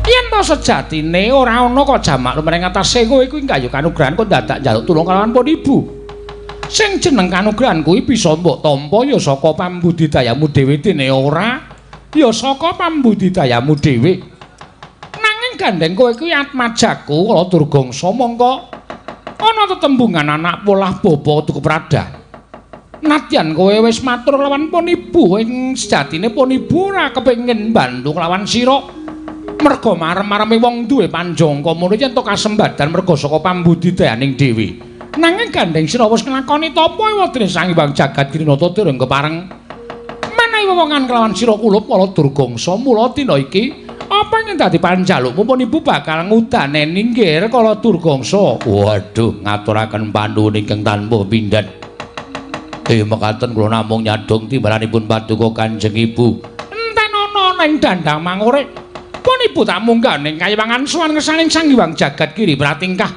yen to sejatine ora ana kok jamak lumaring atase kowe kuwi kaya kanugrahan kok dadak njaluk tulung kalawan pun ibu. Sing jeneng kanugrahan kuwi bisa mbok tampa ya saka pambudidayamu dhewe dene ora ya saka pambudidayamu dhewe. Nanging gandeng kowe kuwi atmajaku Kala Durgangsa mongko ana tetembungan anak polah bapa Tukuprada. Nadyan kowe wis matur kelawan pun ibu ing sejatine pun ibu ora kepengin bantu kelawan sira. Merga marem-mareme wong duwe panjangka mono yen to kasembadan merga saka pambudidayaning dhewe. Nanging gandeng sira wis nglakoni tapa ewadene Sang Hyang Jagat Girinata dereng kepareng menehi wewongan kelawan sira kulup Kala Durgangsa. Mula dina iki apa ing dadi panjalukmu pun ibu bakal ngudaneni nggir Kala Durgangsa. Waduh, ngaturaken panuwun ingkang tanpa pindhan. Mekaten kula namung nyadhong timbalanipun paduka Kanjeng Ibu. Enten ana ning dandang mangore. Pun ibu tak munggah ning kayiwangan sowan ngersaning Sang Hyang Jagat Giri Pratingkah.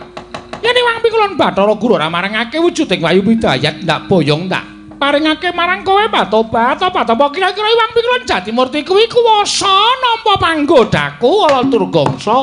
Yen Iwang Pikulon Bathara Guru ora marangake wujuding wahyu bidayat ndak boyong ndak paringake marang kowe patobat apa kira-kira Iwang Pikulon Jatimurti kuwi kuwasa nampa panggodaku Kala Durgangsa.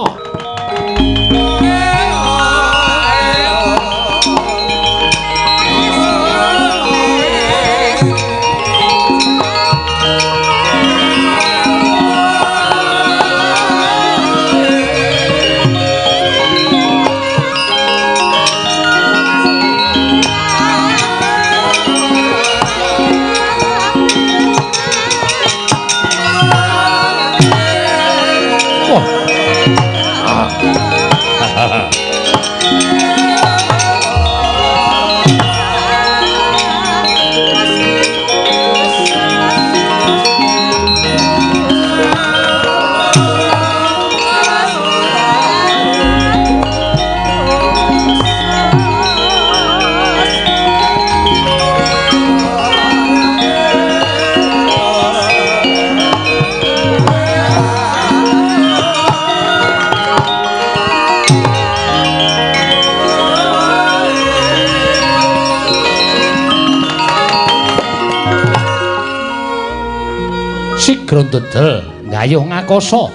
Sigra ndedel gayuh ngakoso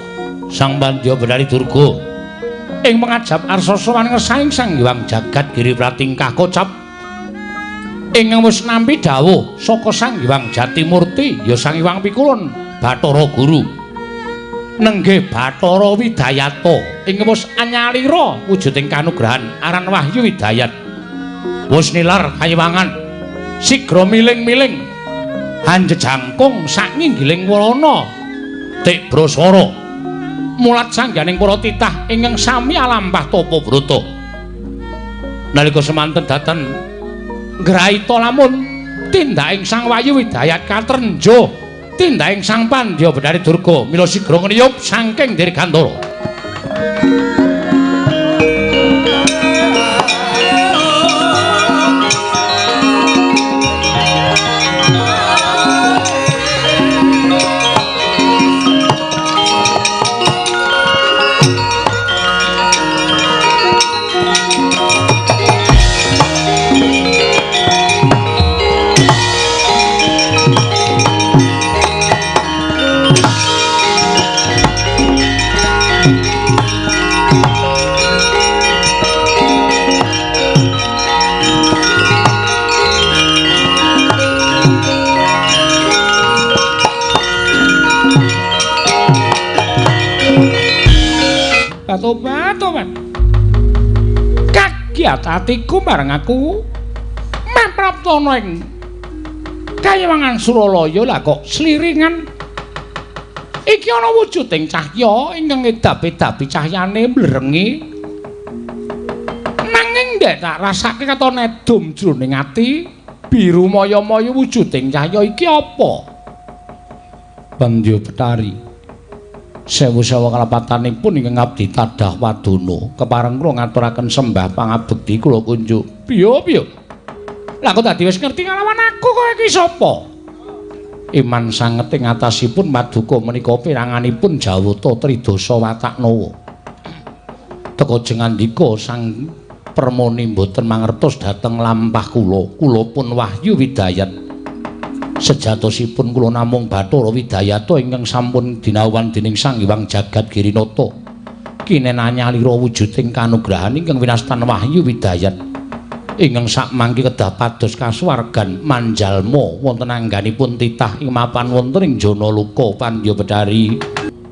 Sang Pandya Bethari Durga ing pangajap arsa sowan ngersaning Sang Hyang Jagat Giri Pratingkah kocap ingkang wis nampi dawuh saka Sang Hyang Jatimurti ya Sang Hyang Pikulun Bathara Guru nenggih Bathara Widayata ingkang wis anyalira wujuding kanugrahan aran Wahyu Widayat wis nilar kayiwangan sigra miling-miling hanjejangkung sak nginggiling warana Tibrasara mulat sangganing para titah ingkang sami alampah tapa brata nalika semanten daten ngraita lamun tindaking Sang Wahyu Widayat katrenja tindaking Sang Pandya Bethari Durga mila sigra ngriyup saking Dirgantara. Batobat-tobat. Kagiat atiku bareng aku mapraptana ing Kayawangan Suralaya lah kok sliringan. Iki ana wujuding cahya ingkang ngedap-edapi cahyane mblerengi. Nanging ndek tak rasake katon edum jroning ati, biru maya-maya wujuding cahya iki apa? Bandya Betari. Sewu-sewu kalapatanipun ingkang abdi tadah wadana, kepareng kula ngaturaken sembah pangabekti kula kunjuk. Piye-piye? Lah kok dadi wis ngerti nglawan aku kowe iki sapa? Iman sanget ing atasipun paduka menika piranganipun Jawata Tridasa Wataknawa. Teka jengandika Sang Permoni mboten mangertos dhateng lampah kula. Kula pun Wahyu Widayat. Sejatosipun kula namung Bathara Widayata ingkang sampun dinawan dening Sang Hyang Jagat Girinata. Kinenanya lira wujuding kanugrahan ingkang winastan Wahyu Widayat. Ingkang sakmangke kedah pados kasuwargan manjalma wonten angganipun titah ing mapan wonten ing Janaloka Pandya Bedari.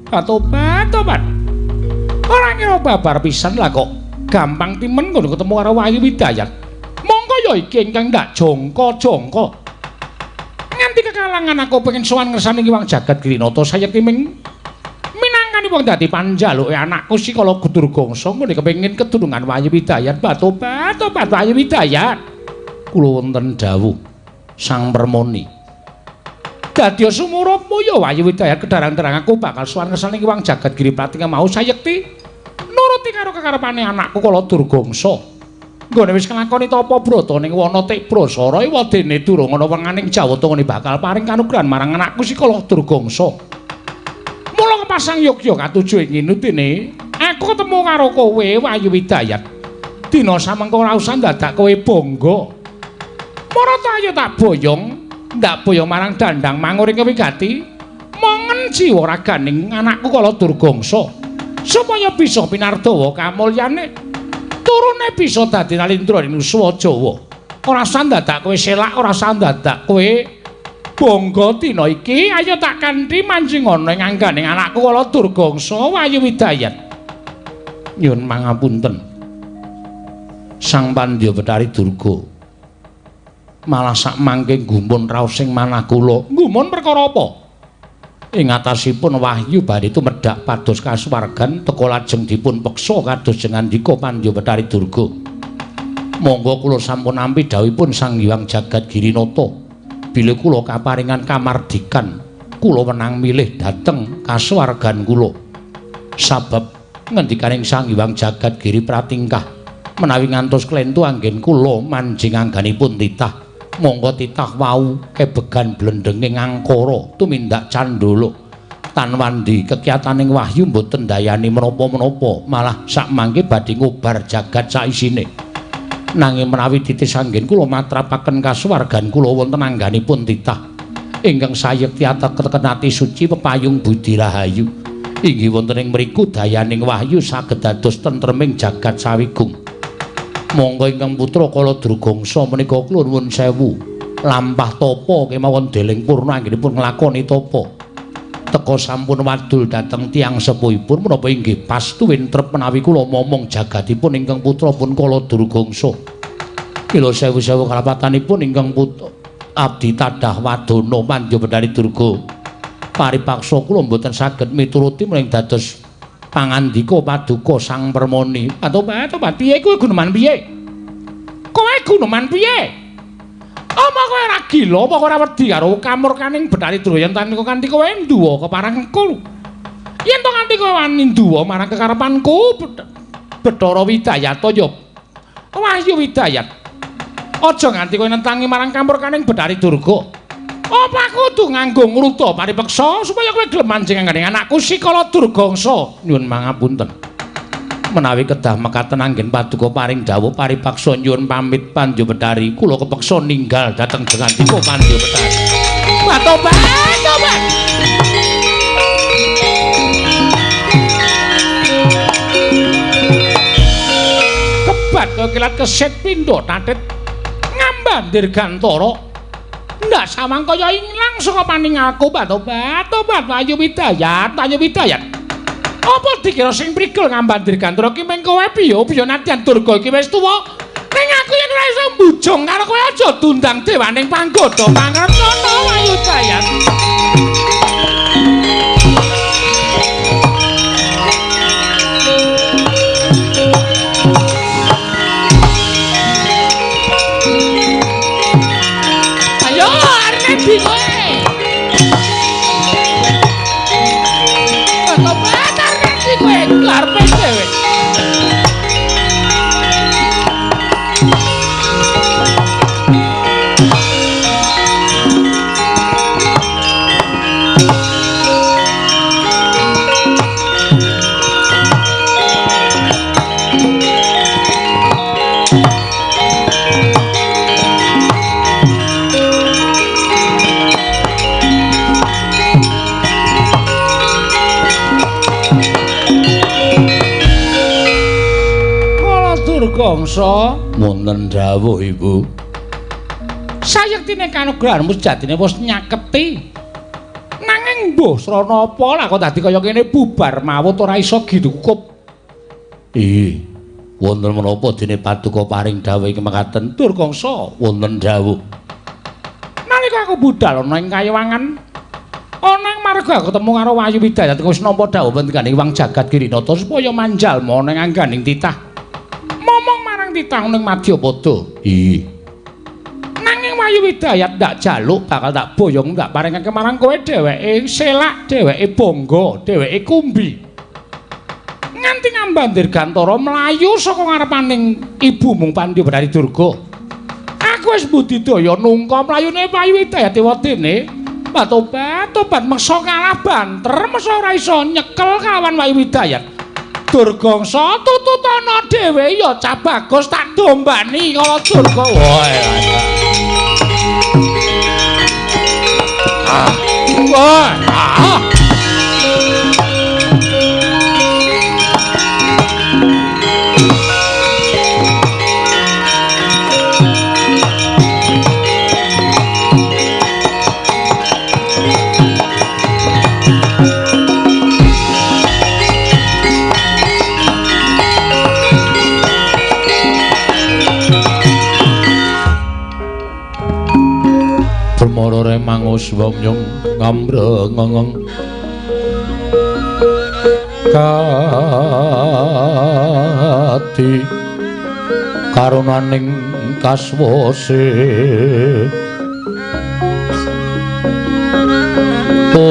Katobat-tobat. Ora ngira babar pisan lah kok gampang timen ngono ketemu karo Wahyu Widayat. Monggo ya iki ingkang ndak jongko-jongko. Nganti kekalangan aku pengen sowan ngersane Hyang Jagat Girinata sayekti ming minangkani wong dadi panjaluke anakku si Kala Durgangsa ngene kepengin kedunungan Wahyu Widayat. Batobat-tobat Wahyu Widayat. Kula wonten dawuh Sang Permoni. Dadi sumurup ya Wahyu Widayat kedarang-derang aku bakal sowan ngersane Hyang Jagat Giripati mau sayekti nuruti karo kekarepane anakku Kala Durgangsa. Nggone wis nglakoni tapa brata ning wana Tibrasara wadene durung ana wenganing Jawata ngene bakal paring kanugrahan marang anakku si Kala Durgangsa. Mula kepasang yogya katuju ing inutine aku ketemu karo kowe Wahyu Widayat. Dina samengko ora usah dadak kowe bangga. Marata ayo tak boyong, ndak boyong marang dandang manguring kewigati. Mongen jiwa raganing anakku Kala Durgangsa supaya bisa pinardawa kamulyane. Turune bisa dadi nalindra ing Nuswa Jawa. Ora usah dadak kowe selak, ora usah dadak kowe bangga dina iki. Ayo tak kanthi manjing ana ing angganing anakku Kala Durgangsa Wahyu Widayat. Nyuwun pangapunten Sang Pandya Betari Durga. Malah sak mangke gumun raos sing manah kula. Gumun perkara apa? Ing atasipun wahyu bari tumedhak pados kasuwargan teka lajeng dipun peksa kados jengandika Pandya Betari Durga. Monggo kula sampun nampi dawuhipun Sang Hyang Jagat Girinata. Bilih kula kaparingan kamardikan, kula wenang milih dhateng kasuwargan kula. Sabab ngendikaning Sang Hyang Jagat Giri Pratingkah menawi ngantos klentu anggen kula manjing angganipun titah. Monggo titah wau kebegan blendenge ngangkara tumindak candala tanwandi kekiyataning wahyu mboten ndayani menapa-menapa malah sakmangke badhe ngobar jagat saisine. Nanging menawi titis anggen kula matrapaken kasuwargan kula wonten angganipun titah ingkang sayekti atekenati suci pepayung budi rahayu inggih wonten ing mriku dayaning wahyu saged dados tentreming jagat sawigung. Monggo ingkang putra Kala Durgangsa menika kula nuwun sewu lampah tapa kemawon deling purna anggenipun nglakoni tapa. Teka sampun wadul dhateng tiyang sepuhipun menapa inggih pastu wintrep menawi kula momong jagatipun ingkang putra pun Kala Durgangsa. Kila sewu-sewu kalapatanipun ingkang putra abdi tadah wadana Pandya Betari Durga. Paripaksa kula mboten saged mituruti menawi dados pangandika paduka Sang Permoni. Atobat piye kowe guneman piye? Kowe guneman piye? Apa kowe ora gila, apa kowe ora wedi karo kamurkaning Betari Durga yen ta kanthi kowe nduwa keparengku? Yen to kanthi kowe wani nduwa marang kekarepanku Bathara Widayata ya Wahyu Widayat. Aja nganti kowe nentangi marang kamurkaning Betari Durga. Apa aku kudu nganggo ngruta paripeksa supaya kowe gelem manjing anggane anakku si Kala Durgangsa? Nyuwun pangapunten. Menawi kedah mekaten anggen paduka paring dawuh paripaksa nyuwun pamit Pandya Betari, kula kepeksa ninggal dhateng jengandika Pandya Betari. Tobat, tobat. Kebat kekilat keset pindha tatit ngamban dirgantara. Ndak samang kaya ilang saka paningalku. Tobat, tobat Wahyu Widayat, Wahyu Widayat. Apa dikira sing prigel ngamban Dirgantara ki meng kowe piye? Piye nadyan Durga iki wis tuwa? Ning aku yen ora iso mbujung karo kowe aja dundang dewaning panggoda pangrencana Wayu Dayat. Ayo arep ndi kowe? Tobat arep ndi kowe karepe dhewe. Durgangsa wonten dawuh Ibu. Sayektine kanugrahanmu sejatine wis nyaketi. Nanging mbuh srana apa lah kok dadi kaya ngene bubar mawut ora iso gidukup. Ih, wonten menapa dene paduka paring dawuh ing mekaten Durgangsa wonten dawuh. Nalika aku budal ana ing kayewangan ana ing marga aku ketemu karo Wayu Widayat wis nampa dawuh pendikane Hyang Jagat Girinata supaya manjalma ana ing angganing titah. Momong marang titah ning Madyapada. Ih. Nanging Wayu Widayat ndak jaluk bakal tak boyong ndak paringake marang kowe dheweke selak, dheweke bangga, dheweke kumbi. Nganti ngamban Dirgantara mlayu saka ngarepaning ibumu Pandya Bathari Durga. Aku wis budidaya nungka mlayune Wayu Widayat ewadene. Tobat tobat meksa kalah banter, meksa ora iso nyekel kawan Wayu Widayat. Durgangsa tututana dhewe ya cah bagus tak dombani kala Durga. Wah. Ah. Wah. Ah. Permara remangus wong ngamrengeng kati karunaning kaswase om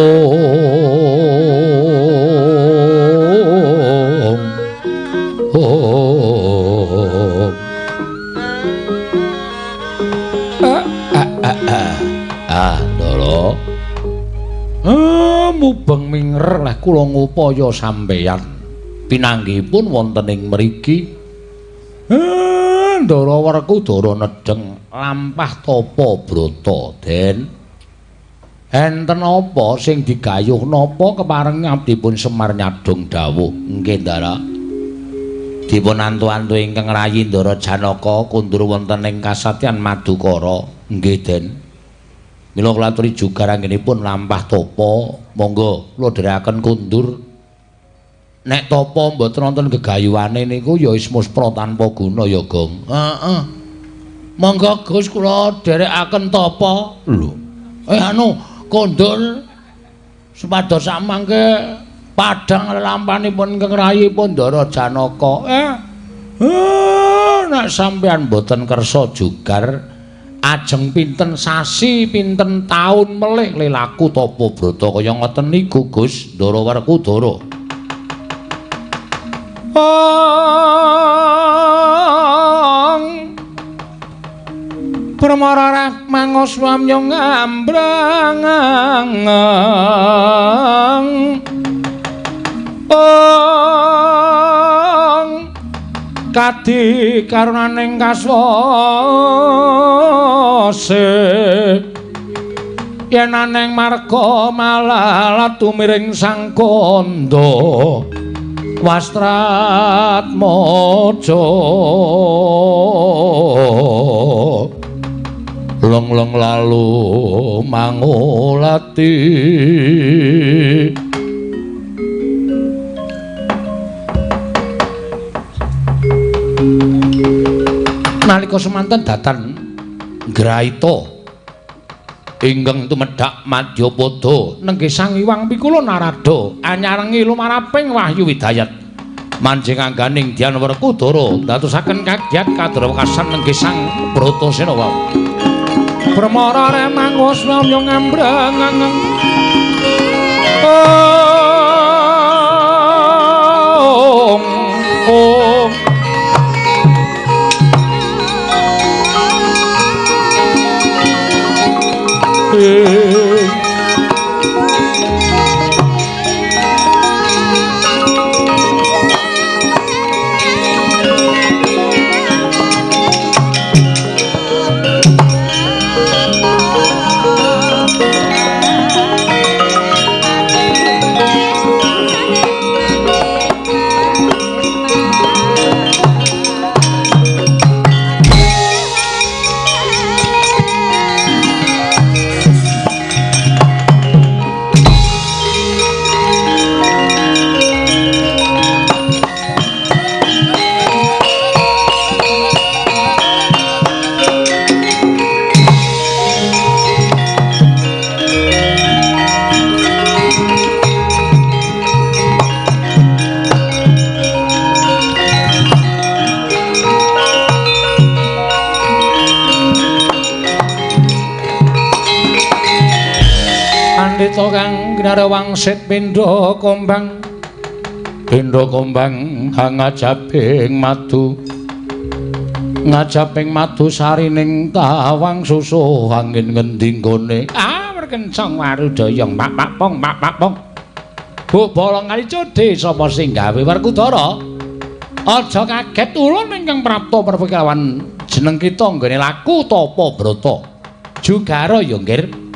om ah Ndara mubeng minger leh kula ngupaya sampeyan pinanggihipun wonten ing mriki. Ndara Werkudara nedheng lampah tapa brata den enten apa sing digayuh napa kepareng abdipun Semar nyadong dawuh. Nggih Ndara, dipun antu-antu ingkang rayi Ndara Janaka kundur wonten ing kasatyan Madukara. Nggih Den, mila kula aturi jugar anggenipun lampah tapa, monggo kula dherekaken kundur. Nek tapa mboten wonten gegayuhane niku ya wis muspra tanpa guna ya, Gong. Heeh. Monggo Gus kula dherekaken tapa. Lho. Anu kondur supados samangke padhang lelampanipun ingkang rayipun Ndara Janaka. Nek sampeyan mboten kersa jugar ajeng pinten sasi pinten taun melih lelaku tapa brata kaya ngoten niku Gus Ndara Werkudara. Ong Permara mangus wamya ngambrang ong kadi karunaning kaswase yen aneng marga malalat tumiring sang kandha Wastratmaja leng-leng lalu mangulati. Nalika semanten datan Graita ingkang tumedhak madyapada nenggih Sang Hyang Pikula Narada anyarengi lumaraping wahyu hidayat manjing angganing Dyan Werkudara ndadosaken kagiat kadrawekasan nenggih Sang Bratasena wau. Brahmara remangus nyong ngambreng ong ong Pandhita kang ginara wangsit pindha kombang pindha kombang ngajabing madu ngajabing madu sarining tawang susuh angin ngendi nggone ah werkencong warudayang mak mak pong mak mak pong Bu bolong kali codhe sapa sing gawe Werkudara aja kaget ulun ingkang prapta perpekawan jeneng kita nggone laku tapa brata jugara ya nggih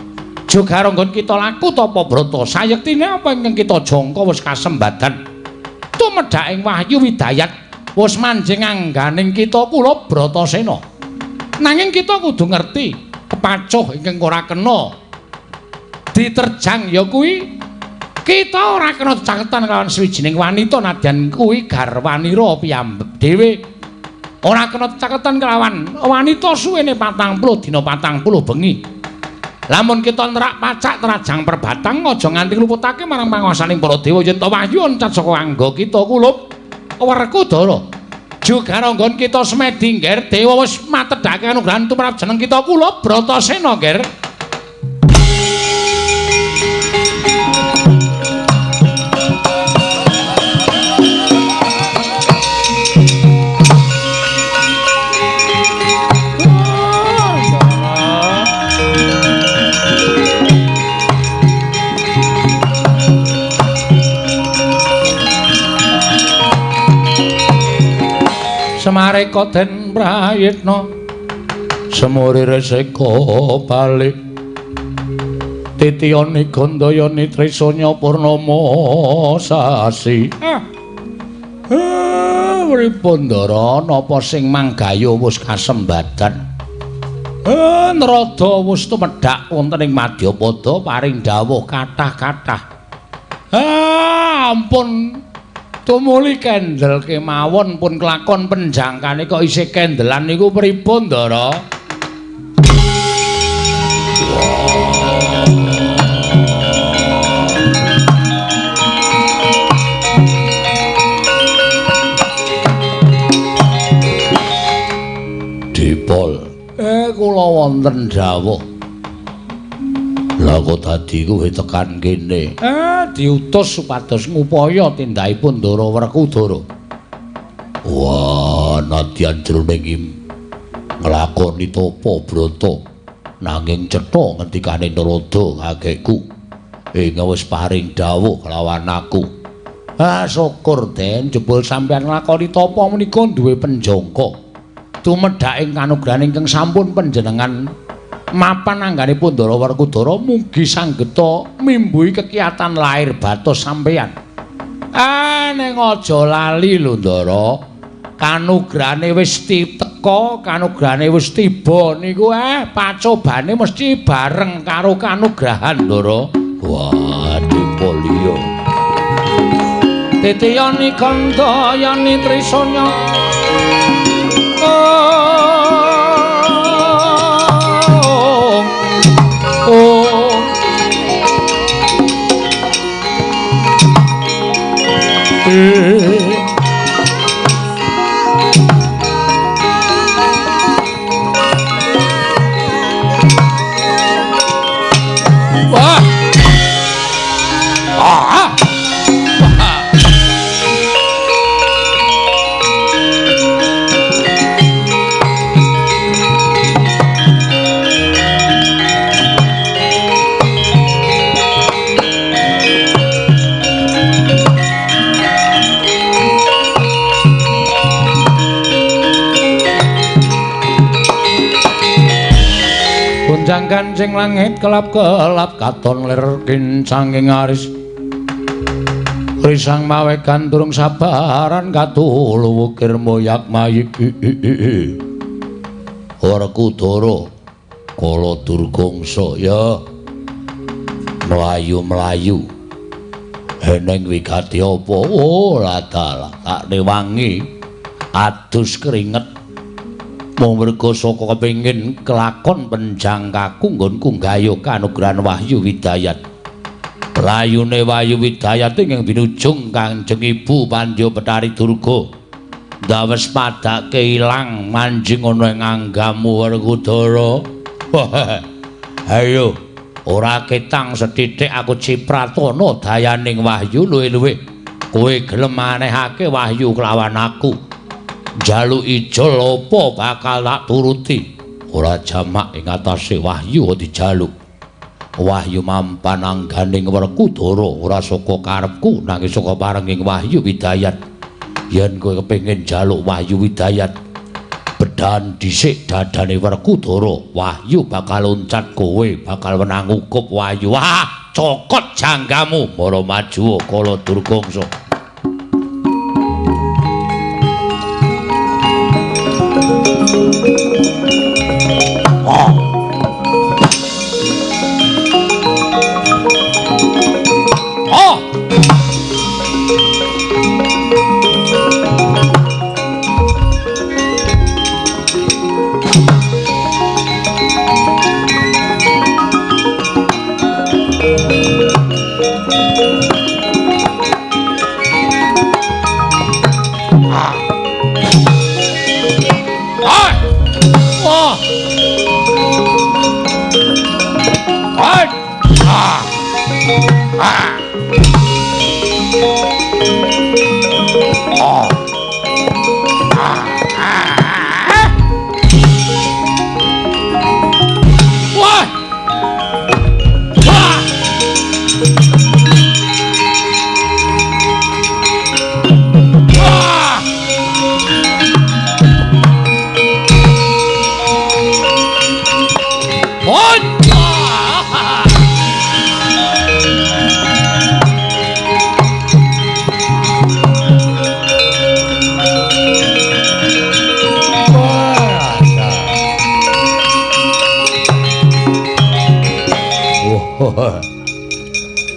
jugara nggon kita laku tapa brata sayektine apa ingkang kita jangka wis kasembadan tumedhaking wahyu hidayat wis manjing angganing kita kula Bratasena nanging kita kudu ngerti kepacuh ingkang ora kena diterjang ya kuwi kita ora kena caketan kelawan sawijining wanita nadyan kuwi garwanira piyambak dhewe ora kena caketan kelawan wanita suwene 40 dina 40 bengi. Lamun kita nerak pacak terajang perbatang aja nganti ngluputake marang panguwasaning para dewa yen ta wahyu oncat saka angga kita kulup Werkudara. Jugara nggon kita semedi ngger dewa wis matedhake anugrahan tumrap jeneng kita kulup Bratasena ngger. Semareka den prayitna semuri reseka balik titiyane gandayane trisanya purnama sasi. Pripun Ndara napa sing manggayu wis kasembadan Narada wis tumedhak wonten ing madyapada paring dawuh kathah-kathah. Ampun tumuli kendel kemawon pun kelakon penjangkane kok isih kendelan niku pripun Ndara? Dipol. Kula wonten dawuh. Lah kok dadi kowe tekan kene? Diutus supados ngupaya tindakipun Ndara Werkudara. Wah, nadyan jroning nglakoni tapa brata nanging cetha ngendikane Narada kakekku ing wis paring dawuh kelawan aku. Ah, syukur Den, jebul sampeyan nglakoni tapa menika duwe penjangka. Tumedhaking kanugrahan ingkang sampun panjenengan mapan angganipun Ndara Werkudara mugi sanggeta mimbuhi kekiatan lahir batos sampeyan. Ning aja lali lho Ndara, kanugrahane wis teka, kanugrahane wis tiba niku pacobane mesti bareng karo kanugrahan Ndara. Wah, dipolio. Titiyani kandayani trisanya. Oh. Gonjang kancing langit kelap-kelap katon lir kincanging aris. Risang mawegan durung sabaran katulu wukir moyak mayik. Werkudara kala Durgangsa ya mlayu-mlayu. Eneng wigati apa? Oh, ladalah tak rewangi adus keringet. Mung merga saka kepengin kelakon penjangkaku nggonku nggayuh kanugrahan Wahyu Widayat. Layune Wahyu Widayat ing binujung Kanjeng Ibu Pandya Betari Durga. Ndawes padake ilang manjing ana ing anggamu Werkudara. Ayo, ora ketang sethithik aku cipratana dayaning wahyu luwih-luwih. Kowe gelem manehake wahyu kelawan aku. Njaluk ijol apa bakal tak turuti. Ora jamak ing atase wahyu dijaluk. Wahyu mampan angganing Werkudara ora saka karepku nanging saka parenging Wahyu Widayat. Yen kowe kepengin njaluk Wahyu Widayat, bedhan dhisik dadane Werkudara, wahyu bakal loncat kowe bakal wenang ngukup wahyu. Wah, cokot janggamu mara maju kala Durgangsa. Oh. Oh.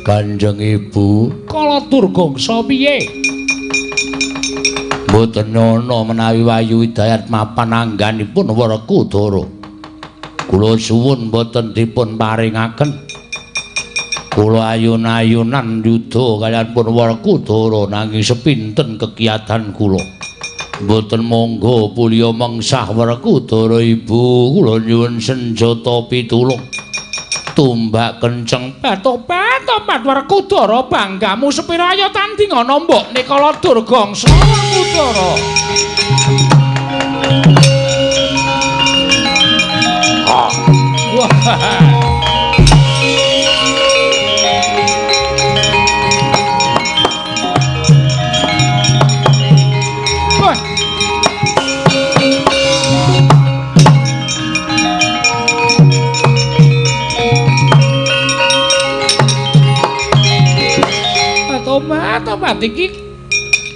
Kanjeng Ibu, kala Durgangsa piye? Mboten ana menawi Wahyu Widayat mapan angganipun Werkudara. Kula suwun mboten dipun paringaken. Kula ayun-ayunan yuda kaliyan pun Werkudara nanging sepinten kekiyatan kula. Mboten monggo pulya mengsah Werkudara Ibu, kula nyuwun senjata pitulung. Tumbak kenceng petopat Werkudara banggamu sepira ayo tanding ana mbok Nikala Durgangsa Werkudara. Wah. Tobat iki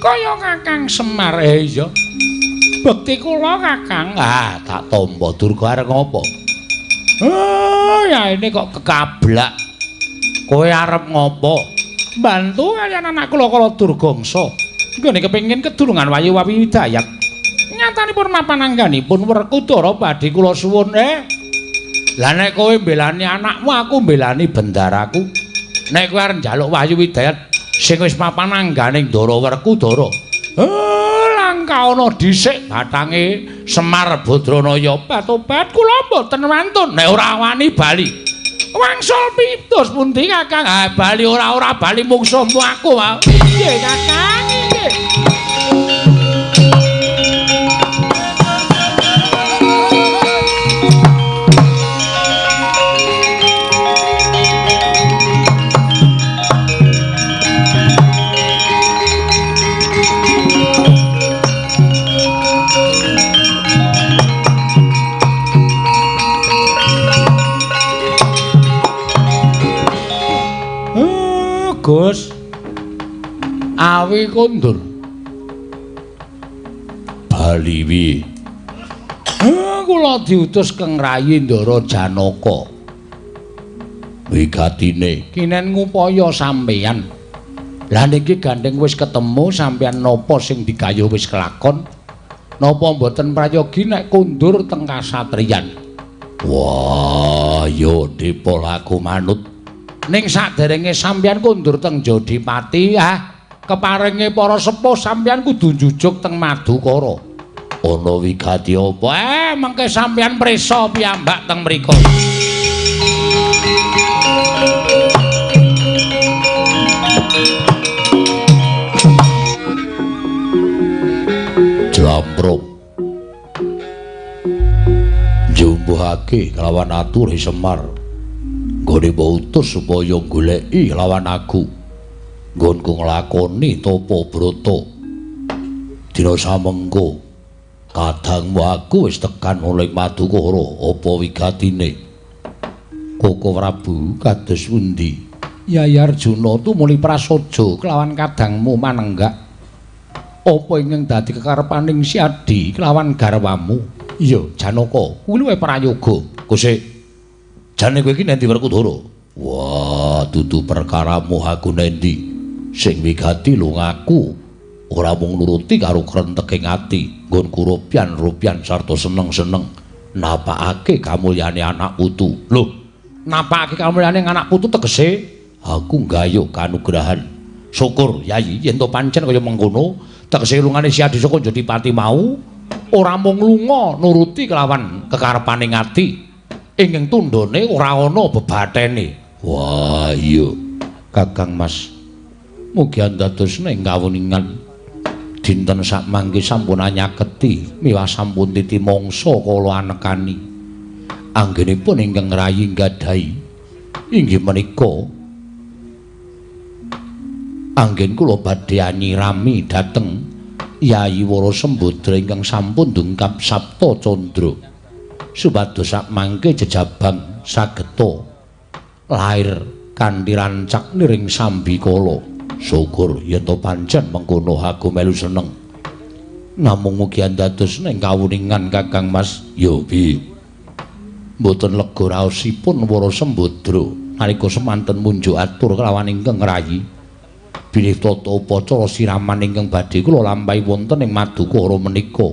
kaya Kakang Semar. Iya. Bekti kula Kakang. Ah, tak tampa Durga arep ngopo? Oh, ya ini kok kekablak. Kowe arep ngopo? Bantu kaliyan anak kula kala Durgangsa. Nggone kepengin kedulungan Wahyu Widayat. Nyatanipun mapan angganipun Werkudara badhe kula suwun. Lah nek kowe mbelani anakmu, aku mbelani bendaraku. Nek kowe arep njaluk Wahyu Widayat sing wis mapan angganing Ndara Werkudara. Langka ana dhisik batange Semar Badranaya. Tobat kula mboten wantun. Nek ora wani bali. Wangsul pitus pundi Kakang? Ah bali ora-ora bali mungsuhmu aku. Nggih Kakang, nggih. Menawi kondur. Bali wi. Kula diutus Kang Rayi Ndara Janaka. Wigatine kinen ngupaya sampeyan. Lah niki gandeng wis ketemu sampeyan napa sing digayuh wis kelakon. Napa mboten prayogi nek kondur teng kasatriyan? Wah, yo Dipol aku manut. Ning saderenge sampeyan kondur teng Jodipati, keparenge para sepuh sampeyan kudu njujuk teng Madukara. Ana wigati apa? Mengke sampeyan prisa piyambak teng mriku. Jlampruk njumbuhake kelawan ature Semar. Nggone mbok utus supaya goleki lawan aku. Nggonku nglakoni tapa brata. Dina samengko kadangmu aku wis tekan oleh Madukara. Apa wigatine? Koko Prabu kados pundi? Yayi Arjuna tumuli prasaja kelawan kadangmu manenggak. Apa ingkang dadi kekarepaning si Adi kelawan garwamu? Iya, Janaka, kuwi luwih prayoga. Gusik, jane kowe iki nendi Werkudara? Wah, dudu perkaramu aku nendi. Sing wigati lungaku ora mung nuruti karo krenteking ati, nggonku rupyan-rupyan sarta seneng-seneng napakake kamulyane anak putu. Lho, napakake kamulyane anak putu tegese aku nggayuh kanugrahan. Syukur Yayi yen to pancen kaya mengkono, tegese lungane si Adi saka Jodipati mau ora mung lunga nuruti kelawan kekarepane ati, ingkang tundhone ora ana bebathene. Wah, iya Kakang Mas, mugi andadosna ing kawuningan dinten sakmangke sampun anyaketi miwah sampun titi mangsa kala anekani. Anggenipun ingkang rayi nggadahi inggih menika anggen kula badhe anyirami dhateng Yayi Wara Sembadra ingkang sampun dungkap Sapta Candra supados sakmangke jejabang sageta lair kanthi rancak niring sambikala. Syukur yen to pancen mengkono aku melu seneng. Namung mugi andadosna ing kawuningan Kakang Mas. Ya piye? Mboten lega raosipun Wara Sembadra nalika semanten munjuk atur kelawan ingkang rayi. Bilih tata upacara siraman ingkang badhe kula lampahi wonten ing Madukara menika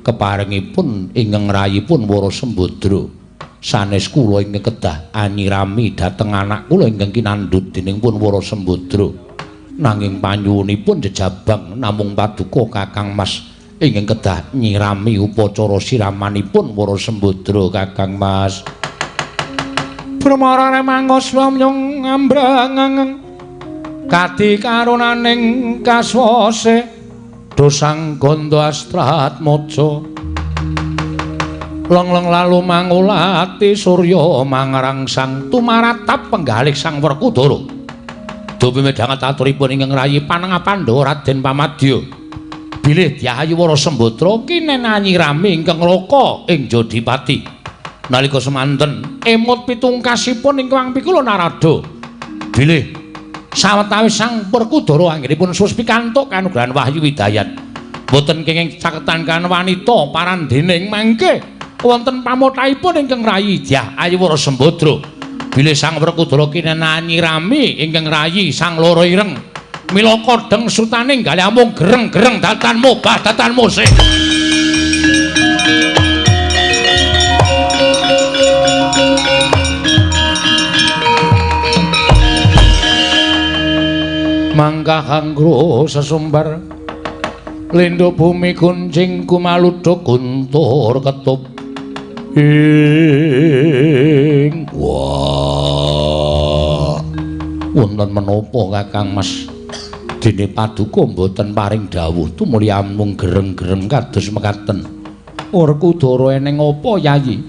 keparengipun ingkang rayipun Wara Sembadra sanes kula ingkang kedah anyirami dhateng anak kula ingkang kinandhut dening pun Wara Sembadra. Nanging panyuwunipun jejabang namung paduka Kakang Mas ingkang kedah nyirami upacara siramanipun Wara Sembadra Kakang Mas. Brahmara remangos wamyong ngambrangeng kadi karunaning kaswase dosang gandha astratmaja lengleng lalu mangulati surya mangrangsang tumaratap penggalih Sang Werkudara. Dupi midhanget aturipun ingkang rayi panengah Pandhawa Raden Pamadya bilih Dyahayu Wara Sembadra kinen anyirami ingkang loka ing Jodipati. Nalika semanten emut pitungkasipun ingkang pikula Narada bilih sawetawis Sang Werkudara anggenipun sus pikantuk kanugrahan Wahyu Hidayat boten kenging caketan kan wanita parandening mangke wonten pamothahipun ingkang rayi Dyah Ayu Wara Sembadra bilih Sang Werkudara kinen anyirami ingkang rayi Sang Loro Ireng mila kodheng sutaning galih amung gereng-gereng datan mobah datan musik. Mangkah anggro sesumbar lindo bumi kuncing kumaluduk guntur ketup ing. Wah, wonten menapa Kakang Mas? Dene paduka mboten paring dawuh tumuli amung gereng-gereng kados mekaten. Werkudara eneng apa Yayi?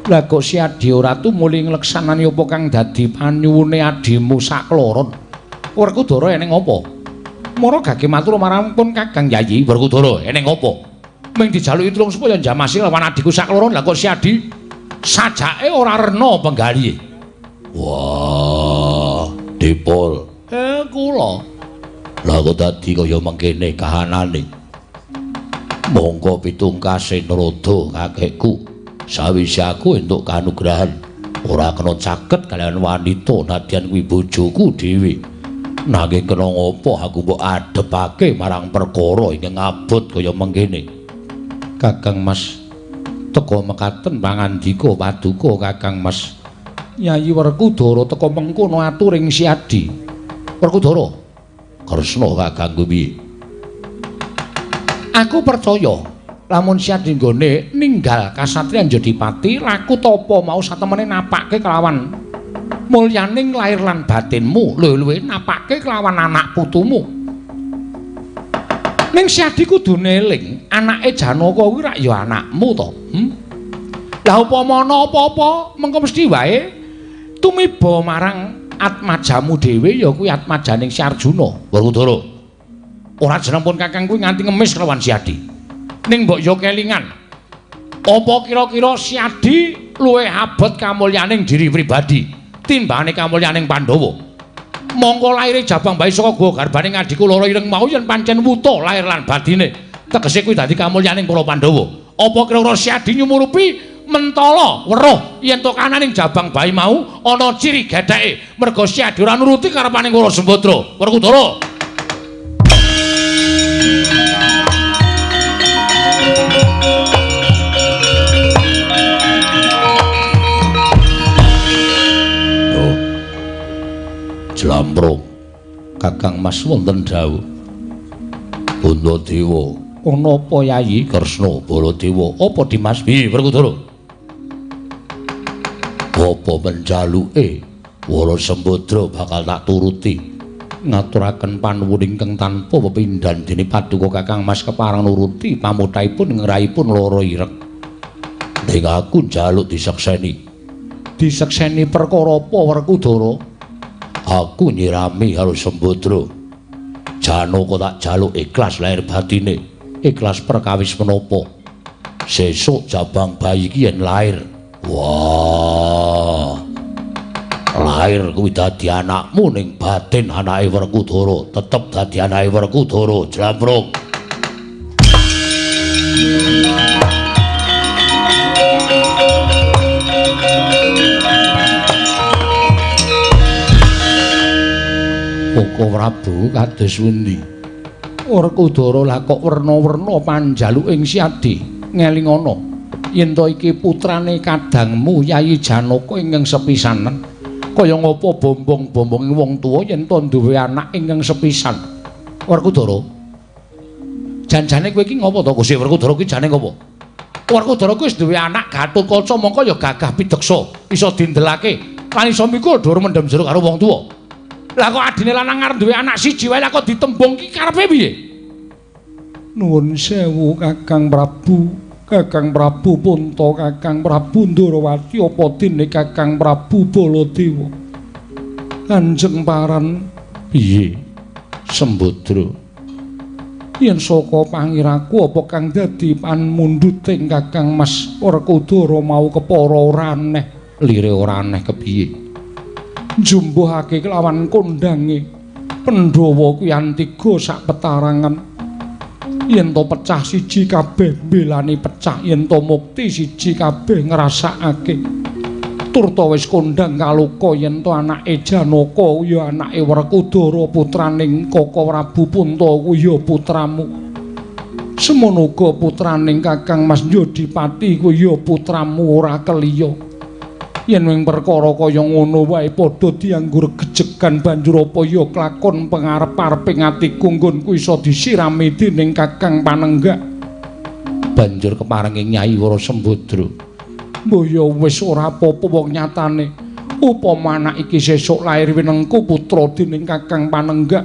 Lah kok si Adi ora tumuli ngleksanani apa kang dadi panyuwune adimu sakloron? Werkudara eneng apa? Mara gage matur marang pun Kakang Yayi. Werkudara eneng apa? Ming dijaluki tulung supaya njamasi lawan adhiku sakloron. Lah kok si Adi sajake ora rena penggalihe. Wah, Dipol. Kula. Lah kok dadi kaya mengkene kahanane. Monggo pitungkase Narada kakekku. Sawise aku entuk kanugrahan ora kena caket kaliyan wanita nadyan kuwi bojoku dhewe. Nanging kena ngopo aku mbok adhepake marang perkara ingkang abot kaya mengkene. Kakang Mas teka mekaten pangandika paduka Kakang Mas. Yayi Werkudara teka mengkono aturing Siadi. Werkudara, Kresna kakangku piye? Aku percaya lamun Siadi nggone ninggal kasatriyan Jodipati laku tapa mau satemene napake kelawan mulyaning lahir lan batinmu, luwih-luwih napake kelawan anak putumu. Ning Siadi kudu eling, anake Janaka kuwi rak ya anakmu to. Lah upama ana apa-apa mengko mesti wae tumiba marang atmajamu dhewe ya kuwi atmajaning Si Arjuna. Werkudara, ora jeneng pun kakang kuwi nganti ngemis kelawan Siadi. Ning mbok yo kelingan, apa kira-kira Siadi luwih abot kamulyaning diri pribadi timbangane kamulyaning Pandhawa? Mongko laire Jabang Bayi saka guwa garbane ngadhiku loro ireng mau yen pancen wuta lair lan batine, tegese kuwi dadi kamulyaning para Pandhawa. Apa kira-kira Siadi nyumurupi mentala weruh yen to kananing Jabang Bayi mau ana ciri getheke merga Siadi ora nuruti karepaning Wara Sembadra? Werkudara. Jlamprong, Kakang Mas wonten dawuh. Puntadewa, ana apa Yayi? Kresna Baladewa, apa Dimas? Piye Werkudara? Apa penjaluke Wara Sembadra bakal tak turuti? Ngaturaken panuwun ingkang tanpa pepindhan dene paduka Kakang Mas kepareng nuruti pamutaipun ngrahipun lara ireng. Ning aku njaluk disekseni. Disekseni perkara apa Werkudara? Aku nyirami karo Sembadra. Janaka tak jaluk ikhlas lahir batine, ikhlas perkawis menapa. Sesuk Jabang Bayi iki yen lair. Wah. Lair kuwi dadi anakmu ning batin anake Werkudara, tetep dadi anake Werkudara, Jlamprong. Koko Prabu kados pundi? Werkudara lah kok werna-werna panjaluking Siadi. Ngelingana yen to iki putrane kadangmu Yayi Janaka ingkang sepisanan. Kaya ngapa bombong-bombonge wong tuwa yen to duwe anak ingkang sepisan. Werkudara, janjane kowe iki ngopo to Gusti? Werkudara kuwi jane ngopo? Werkudara kuwi wis duwe anak Gatotkaca mongko ya gagah pideksa, iso dindelake lan iso mikul dhuwur mendem jero karo wong tuwa. Lah kok adine lanang arep duwe anak siji wae lah kok ditembung ki karepe piye? Nuwun sewu Kakang Prabu, Kakang Prabu Punta, Kakang Prabu Ndorowati, apa dene Kakang Prabu Baladewa? Kanjeng Paran piye? Sembadra, yen saka pangiraku apa kang dadi panmundhuting Kakang Mas Werkudara mau kepara ora aneh, lire ora aneh kepiye? Njumbuhake kelawan kondange Pandhawa kuwi antiga sak petarangan. Yen to pecah siji kabeh belani pecah, yen to mukti siji kabeh ngrasakake. Turta wis kondang kaloka yen to anake Janaka ya anake Werkudara putraning Koko Prabu Punta kuwi ya putramu. Semono uga putraning Kakang Mas Yodipati kuwi ya putramu ora keliya. Yen ing perkara kaya ngono wae padha dianggo regejegan banjur apa ya klakon pengarep-areping atiku nggonku iso disirami dening Kakang Panenggak. Banjur keparenging Nyai Wara Sembadra, mbah ya wis ora apa-apa wong nyatane upama anak iki sesuk lair winengku putra dening Kakang Panenggak,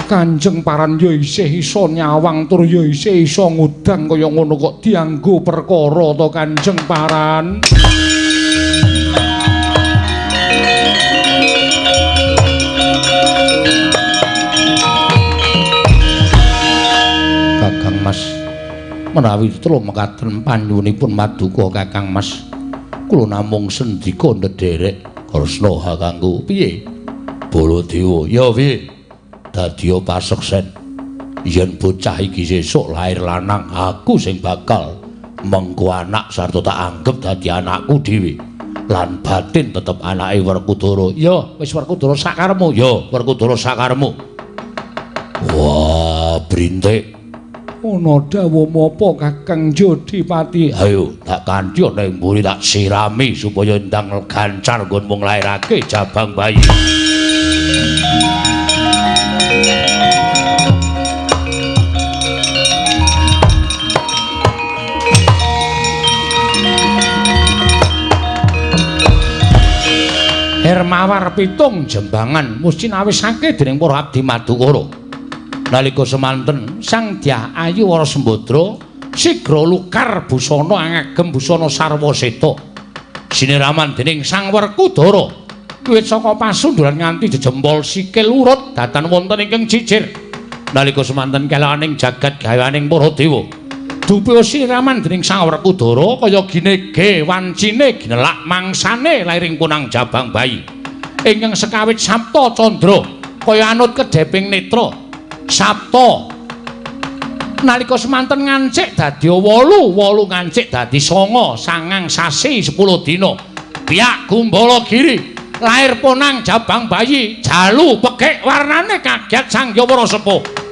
Kanjeng Paran ya isih iso nyawang tur ya isih iso ngudang kaya ngono kok dianggo perkara to Kanjeng Paran. Kakang Mas, menawi telu mekaten panyuwunipun maduka Kakang Mas, kula namung sendika ndederek Kresna kakangku. Piye? Baladewa, ya piye? Dadiya paseksen yen bocah iki sesuk lair lanang, aku sing bakal mengku anak sarta tak anggep dadi anakku dhewe. Lan batin tetep anake Werkudara. Ya, wis Werkudara sakarepmu. Ya, Werkudara sakarepmu. Wah, brintik. Ana dawuh menapa Kakang Jodipati? Ayo, tak kanthi ana ing mburi tak sirami supaya ndang gancar nggon mung lairake jabang bayi. Hermawar pitung jembangan musti nawisake dening para abdi Madukara. Nalika semanten Sang Dyah Ayu Wara Sembadra sigra lukar busana angagem busana sarwa seta. Siniraman dening Sang Werkudara. Wiwit saka pasundulan nganti jejempol sikil urut datan wonten ingkang jijir. Nalika semanten kelaning jagat gaweaning para dewa. Dupi siniraman dening Sang Werkudara kaya ginege wancine ginelak mangsane lairing punang jabang bayi. Ingkang sekawit Sapta Candra kaya anut kedheping netra. Sabta nalika semanten ngancik dadi 8, 8 ngancik dadi 9, 9 sasi 10 dina. Biak Gumbala Giri lair ponang jabang bayi jalu pekik warnane kaget Sang Hyang Sepuh.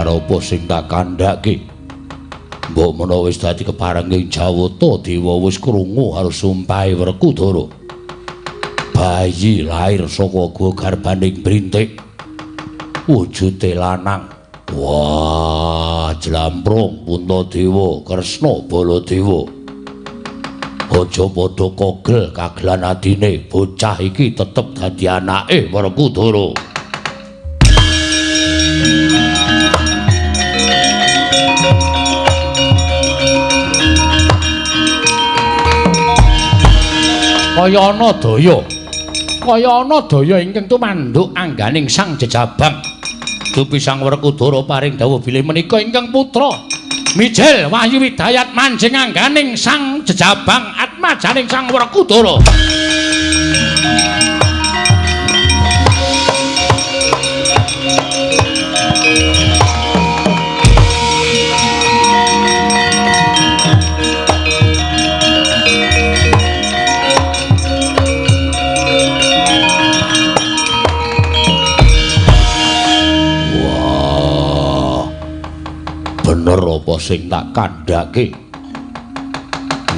Apa sing tak kandhake? Mbok menawa wis dadi keparenging Jawata dewa wis krungu karo sumpahe Werkudara. Bayi lair saka guwa garbaning brintik. Wujude lanang. Wah, jlamprung Puntadewa, Kresna Baladewa. Aja padha kogel kagelan atine, bocah iki tetep dadi anake Werkudara. Kaya ana daya, kaya ana daya ingkang tumanduk angganing Sang Jejabang. Dupi Sang Werkudara paring dawuh bilih menika ingkang putra Mijil Wahyu Widayat manjing angganing Sang Jejabang atmajaning Sang Werkudara. Bener apa sing tak kandhake?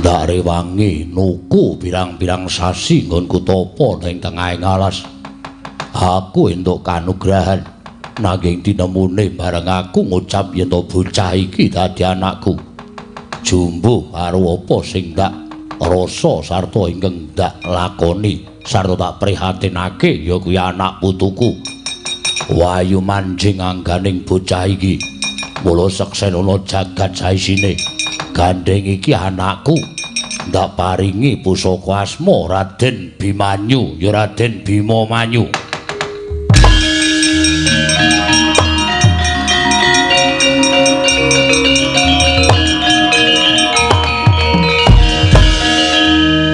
Ndak rewangi nuku pirang-pirang sasi nggonku tapa ning tengahing alas. Aku entuk kanugrahan nanging tinemune bareng aku ngucap yen to bocah iki dadi anakku. Jumbuh karo apa sing tak rasa sarta ingkang tak lakoni sarta tak prihatinake ya kuwi anak putuku. Wayu manjing angganing bocah iki. Mula seksenono jagat saisine. Gandheng iki anakku. Ndak paringi pusaka asma Raden Bimanyu, ya Raden Bima Manyu.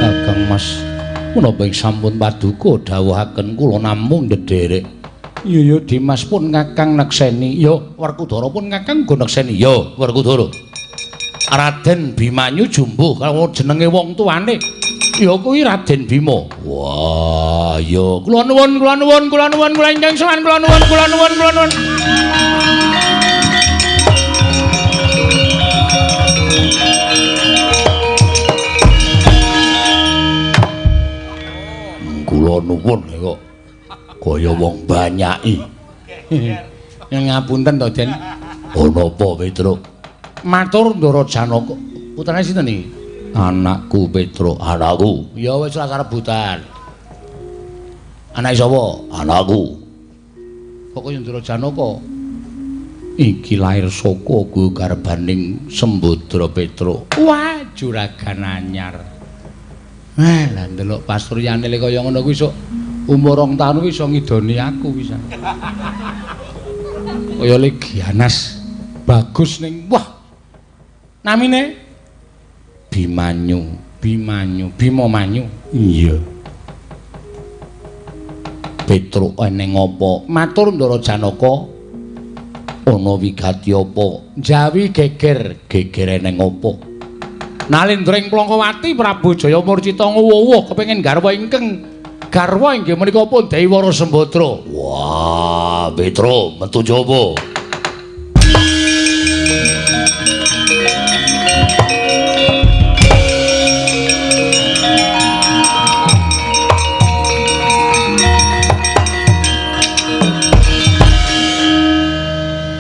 Kakang Mas, menapa ing sampun paduka dawuhaken kula namung ndederek. Iya ya Dimas pun Kakang nekseni. Ya Werkudara pun Kakang nggo nekseni. Ya Werkudara. Raden Bimanyu jumbuh karo jenenge wong tuane. Ya kuwi Raden Bima. Wah, ya kula nuwun, kula nuwun, kula nuwun, kula ingkang sowan, kula nuwun, kula nuwun, kula nuwun. Kula nuwun kok kaya wong banyaki. Nyuwun ngapunten to, Den. Oh napa, Petruk? Matur Ndara Janaka. Putrane sinten iki? Anakku Petruk, anakku. Ya wis ora rebutan. Anake sapa? Anakku. Kok kaya Ndara Janaka? Iki lair saka garbaning Sembadra Petruk. Wah, juragan anyar. Lah ndelok pasuryane le kaya ngono kuwi sok umur 2 taun kuwi iso ngidoni aku pisan. Kaya le gianas bagus ning wah. Namine Bimanyu, Bimanyu, Bimamanyu. Iya. Petruk eneng apa? Matur Ndara Janaka. Ana wigati apa? Jawi geger, geger eneng apa? Nalindra ing Plangkawati Prabu Jaya Murcita nguwuh kepengin garwa ingkang garwa inggih menika pun Dewi Wara Sembadra. Wah, Petruk metu jaba.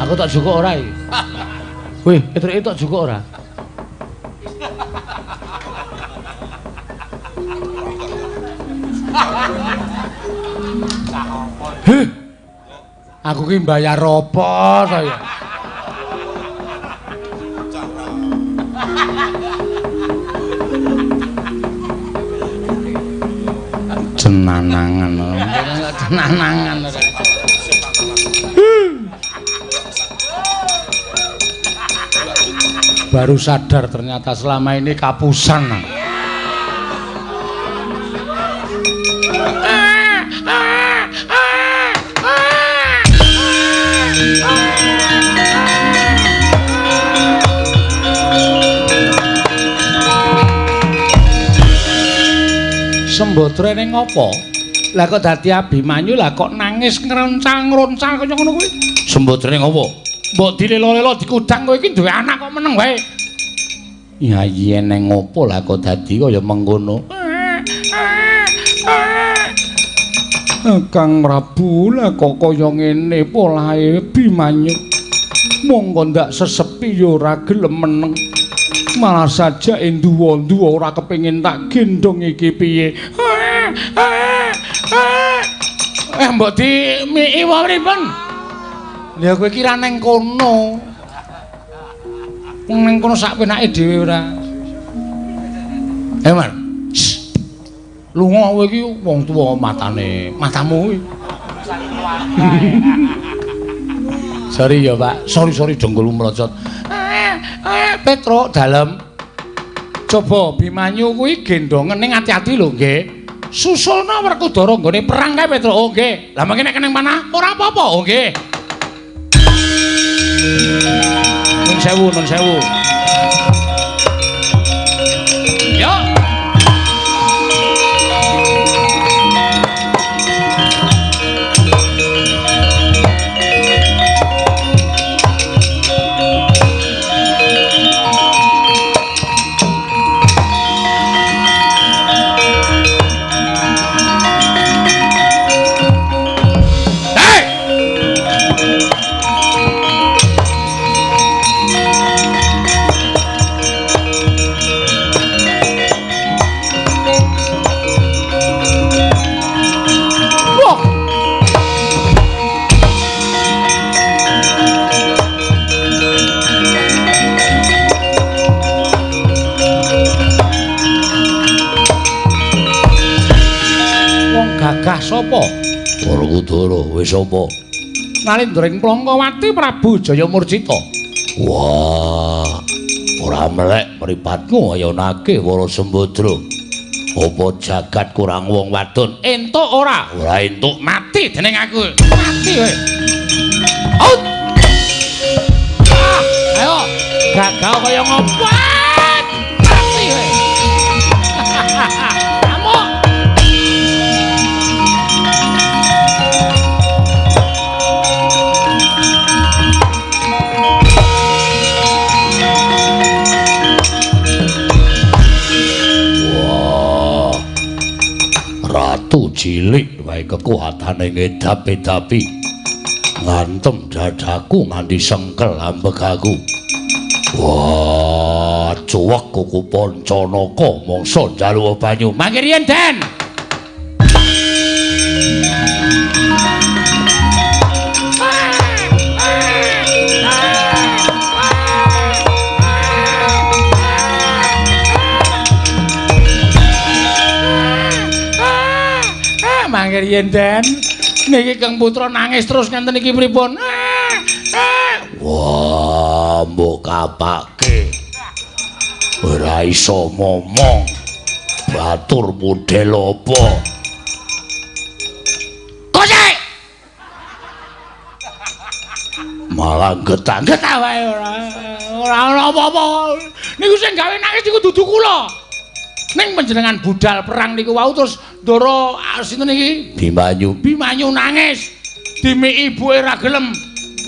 Aku tak jukuk ora iki. Wih, Petruke tak jukuk ora? Heh. Aku ki mbayar apa to ya? Cenanangan. Cenanangan. Baru sadar ternyata selama ini kapusan. Sembadra ning apa? Lah kok dadi Abimanyu lah kok nangis ngroncal-ngroncal kaya ngono kuwi? Sembadra ning apa? Mbok dilelo-lelo dikudang kowe iki duwe anak kok meneng wae. Ya iya neng opo lah kok dadi kaya mengkono. Kang Prabu lah kok kaya ngene polahe Bimanyu. Monggo ndak sesepi ya ora gelem meneng. Malah saja enduwa-nduwa ora kepengin tak gendong iki piye. Mbok dimiki wae pripun? Lha kowe iki ra neng kono. Wong neng kono sak penake dhewe ora. Mar. Lunga kowe iki wong tuwa matane, matamu kuwi. Sorry ya, Pak. Sorry dengkulmu mlocot. Petruk dalem. Coba Bimanyu kuwi gendongen ning ati-ati lho nggih. Susulna Werkudara nggone perang kae Petruk. Oh nggih. Lah mangke nek keneng panah ora apa-apa. Oh nggih. Nun sewu, nun sewu. Yo. Gagah sapa? Werkudara wis sapa? Nalindra ing Plangkawati Prabu Jaya Murcita. Wah, ora melek mripatmu ayo nagih Wara Sembadra. Apa jagat kurang wong wadon? Entuk ora? Ora entuk, mati dening aku. Mati kowe. Out. Ah, ayo gagah kaya ngopo? Mati kowe. Ratu cilik wae kekuatane ngedap-edapi. Ngantem dadaku nganti sengkel ambek aku. Wah, cuwek kuku Pancanaka mangsa njaluk banyu. Mangke riyen, Den. Mangke riyen, Den. Niki Kang Putra nangis terus ngenten iki pripun? Wah, mbok kapake. Ora iso momong. Batur model apa? Kosek. Malah getah-getah wae ora. Ora ana apa-apa. Niku sing gawe nangis niku dudu kula. Ning panjenengan budal perang niku wau terus Ndara sinten iki? Bimanyu. Bimanyu nangis. Dimiki ibuke ra gelem.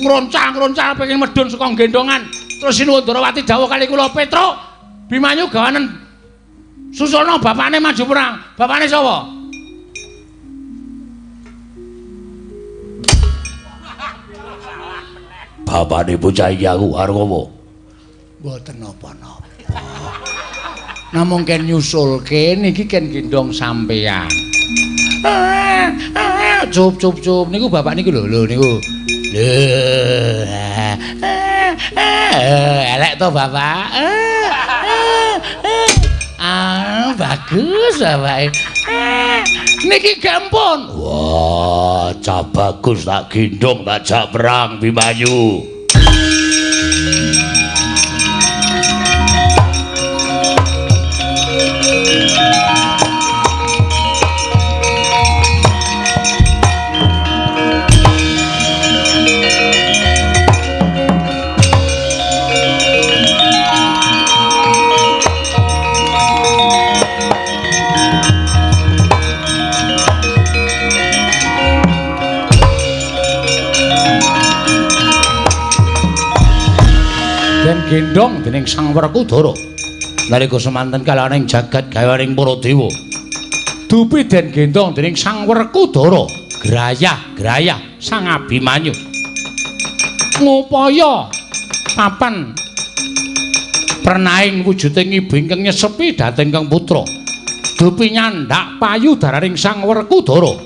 Ngroncang-ngroncang pengen medhun saka gendongan. Terus Sinuwun Ndarawati dawuh kali kula, "Petruk, Bimanyu gawanen susulna bapakne maju perang." Bapakne sapa? Bapakne bocah iki aku arep apa? Mboten napa-napa. Namung ken nyusulke niki ken gendong sampeyan. Cup cup cup niku bapak niku lho lho niku. Lho. Elek to bapak. Ah, bagus bapake. Niki gampun. Wah, cah bagus tak gendong tak jak perang Bimanyu. Den gendong dening Sang Werkudara nalika semanten kalaning jagat gawaning para dewa. Dupi den gendong dening Sang Werkudara grayah-grayah Sang Abimanyu. Ngupaya papan pernaing wujuding ibu ingkang nyesepi dhateng Kang Putra. Dupi nyandak payudaraning Sang Werkudara.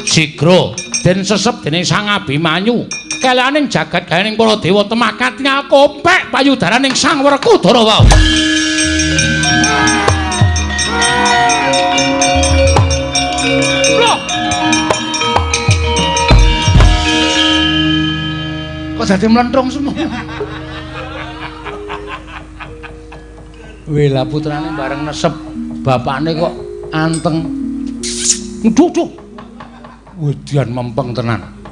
Sigra den sesep dening Sang Abimanyu. Kalaning jagat gawening para dewa temah katingal kopek payudaraning Sang Werkudara wau. Loh. Kok dadi mlentrung semua? Wela putrane bareng nesep bapakne kok anteng. Duh duh. Wedian mempeng tenan.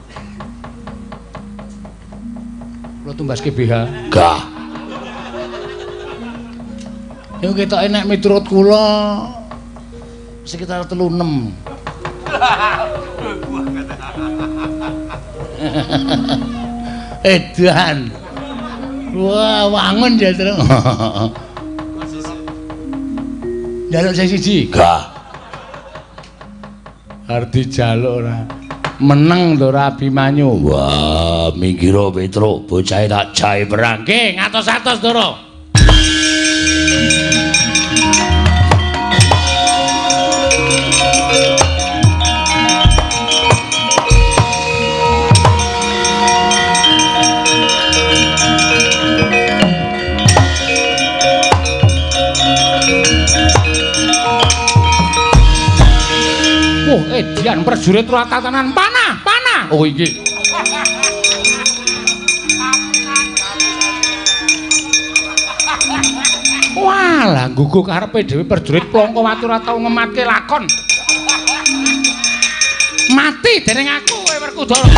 Kula tumbaske BH. Gah. Niku ketoke nek miturut kula sekitar 36. Edan. Wah, wangun ya terus. Njaluk sing siji. Gah. Arep dijaluk ora. Meneng Ndara Abimanyu. Wah, minggiro Petruk, bocahe tak jahe perang. Nggih, ngatos-atos Ndara. Oh, edian prajurit ratatanan panah, panah. Oh iki. Wah, lah nggugu karepe dhewe prajurit Plongkowati ora tau ngematke lakon. Mati dening aku kowe Werkudara.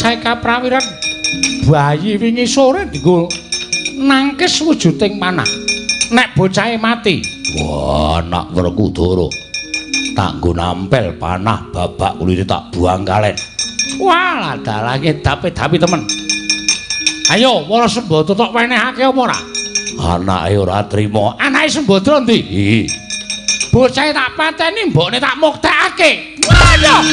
Tansah kaprawiran bayi wingi sore dienggo nangkis wujuding panah. Nek bocahe mati, wah anak Werkudara tak nggo nampel panah babak kulite tak buang kalen. Wah, dalah ngedapi-dapi temen. Ayo, Wara Sembadra tok wenehake apa ora? Anake ora trima. Anake Sembadra ndi? Bocahe tak pateni, mbokne tak muktekake. Waduh.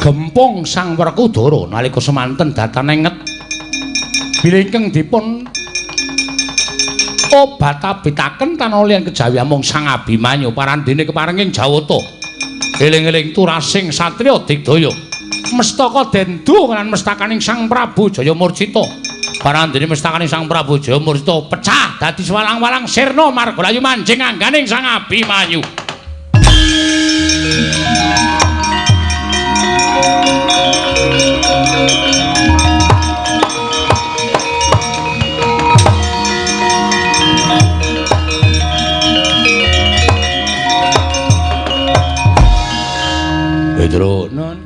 Gempung Sang Werkudara nalika semanten datane nget bilih ingkang dipun obat-abitaken tanpa liyan kejawi amung Sang Abimanyu parandene keparenging Jawata. Eling-eling turasing satriya digdaya mestaka dendu lan mestakaning Sang Prabu Jayamurcita. Parandene mestakaning Sang Prabu Jayamurcita pecah dadi swalang-walang sirna marga layu manjing angganing Sang Abimanyu. Pedro non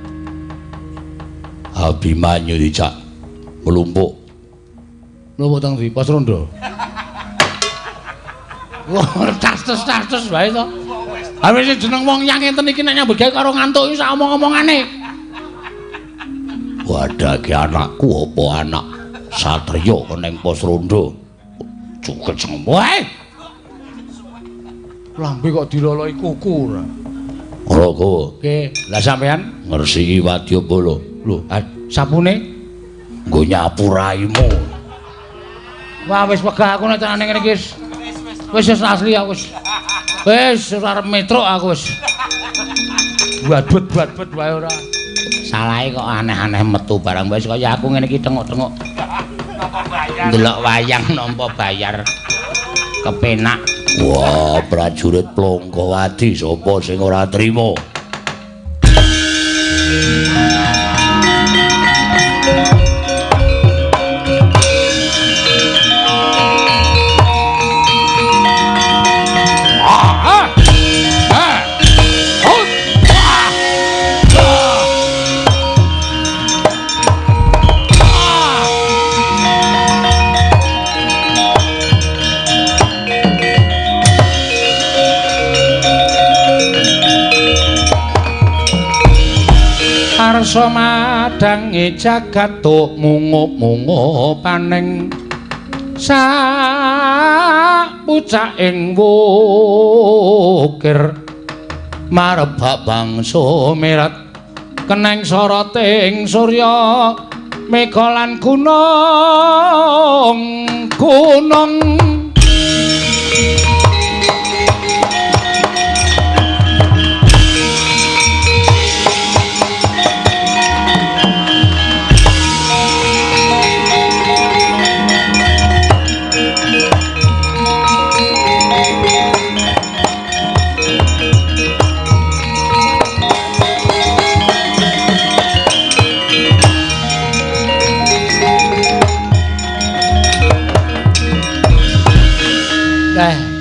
Abimanyu dijak mlumpuk. Mlumpuk teng ndi? Pos rondo. Wah, tas-tas wae to. Ha wis jeneng wong yang ngenten iki nek nyambut gawe karo ngantuk iki sak omong-omongane. Wadake anakku apa anak satriya ning pos rondo. Cuket wae. Lambe kok diloloi kuku ora. Ora kowe. Oke, lah sampean ngresiki wadyabala. Lho, sapune nggo nyapu raimu. Wah, wis wegah aku nek tenane ngene iki. Wis wis asli aku wis. Wis ora arep metruk aku wis. Buat-buat wae ora. Salahe kok aneh-aneh metu barang wis kaya aku ngene iki tengok-tengok. Ndelok wayang nampa bayar. Kepenak. Wah, prajurit Plongkowati sapa sing ora trima? Arsa madange jagat tuk mungup-mungup paning sak pucaking wukir marebak bangsa mirat keneng soroting surya mega lan gunung gunung.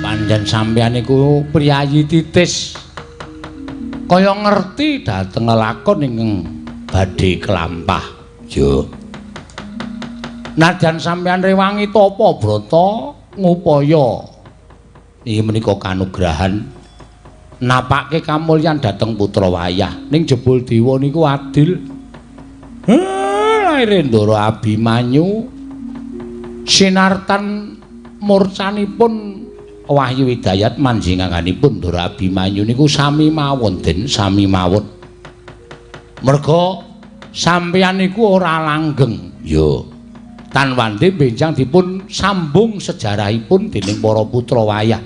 Pancen sampeyan niku priyayi titis kaya ngerti dhateng lelakon ingkang badhe kelampah. Yo. Nadyan sampeyan rewangi tapa brata ngupaya inggih menika kanugrahan napake kamulyan dhateng putra wayah ning jebul dewa niku adil. Laire Ndara Abimanyu sinartan murcanipun Wahyu Hidayat manjinganipun Ndara Abimanyu niku sami mawon den sami mawon. Merga sampeyan niku ora langgeng. Yo. Tan wandi benjang dipun sambung sejarahipun dening para putra wayah.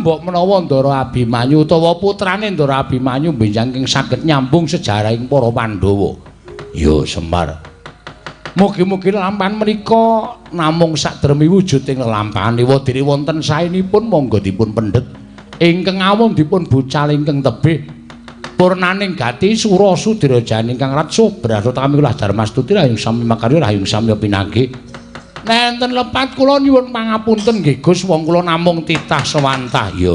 Mbok menawa Ndara Abimanyu utawa putrane Ndara Abimanyu benjang ing saged nyambung sejarahing para Pandhawa. Yo Semar. Mugi-mugi lelampahan menika namung sakdermi wujuding lelampahan wadene wonten saenipun monggo dipun pendhet ingkang awung dipun bucal ingkang tebih purnaning gati sura sudirajan ingkang ratsa brasota kami kula dharmastuti rahayung sami makarya rahayung sami pinanggih. Nek enten lepat kula nyuwun pangapunten nggih Gus, wong kula namung titah sewantah ya.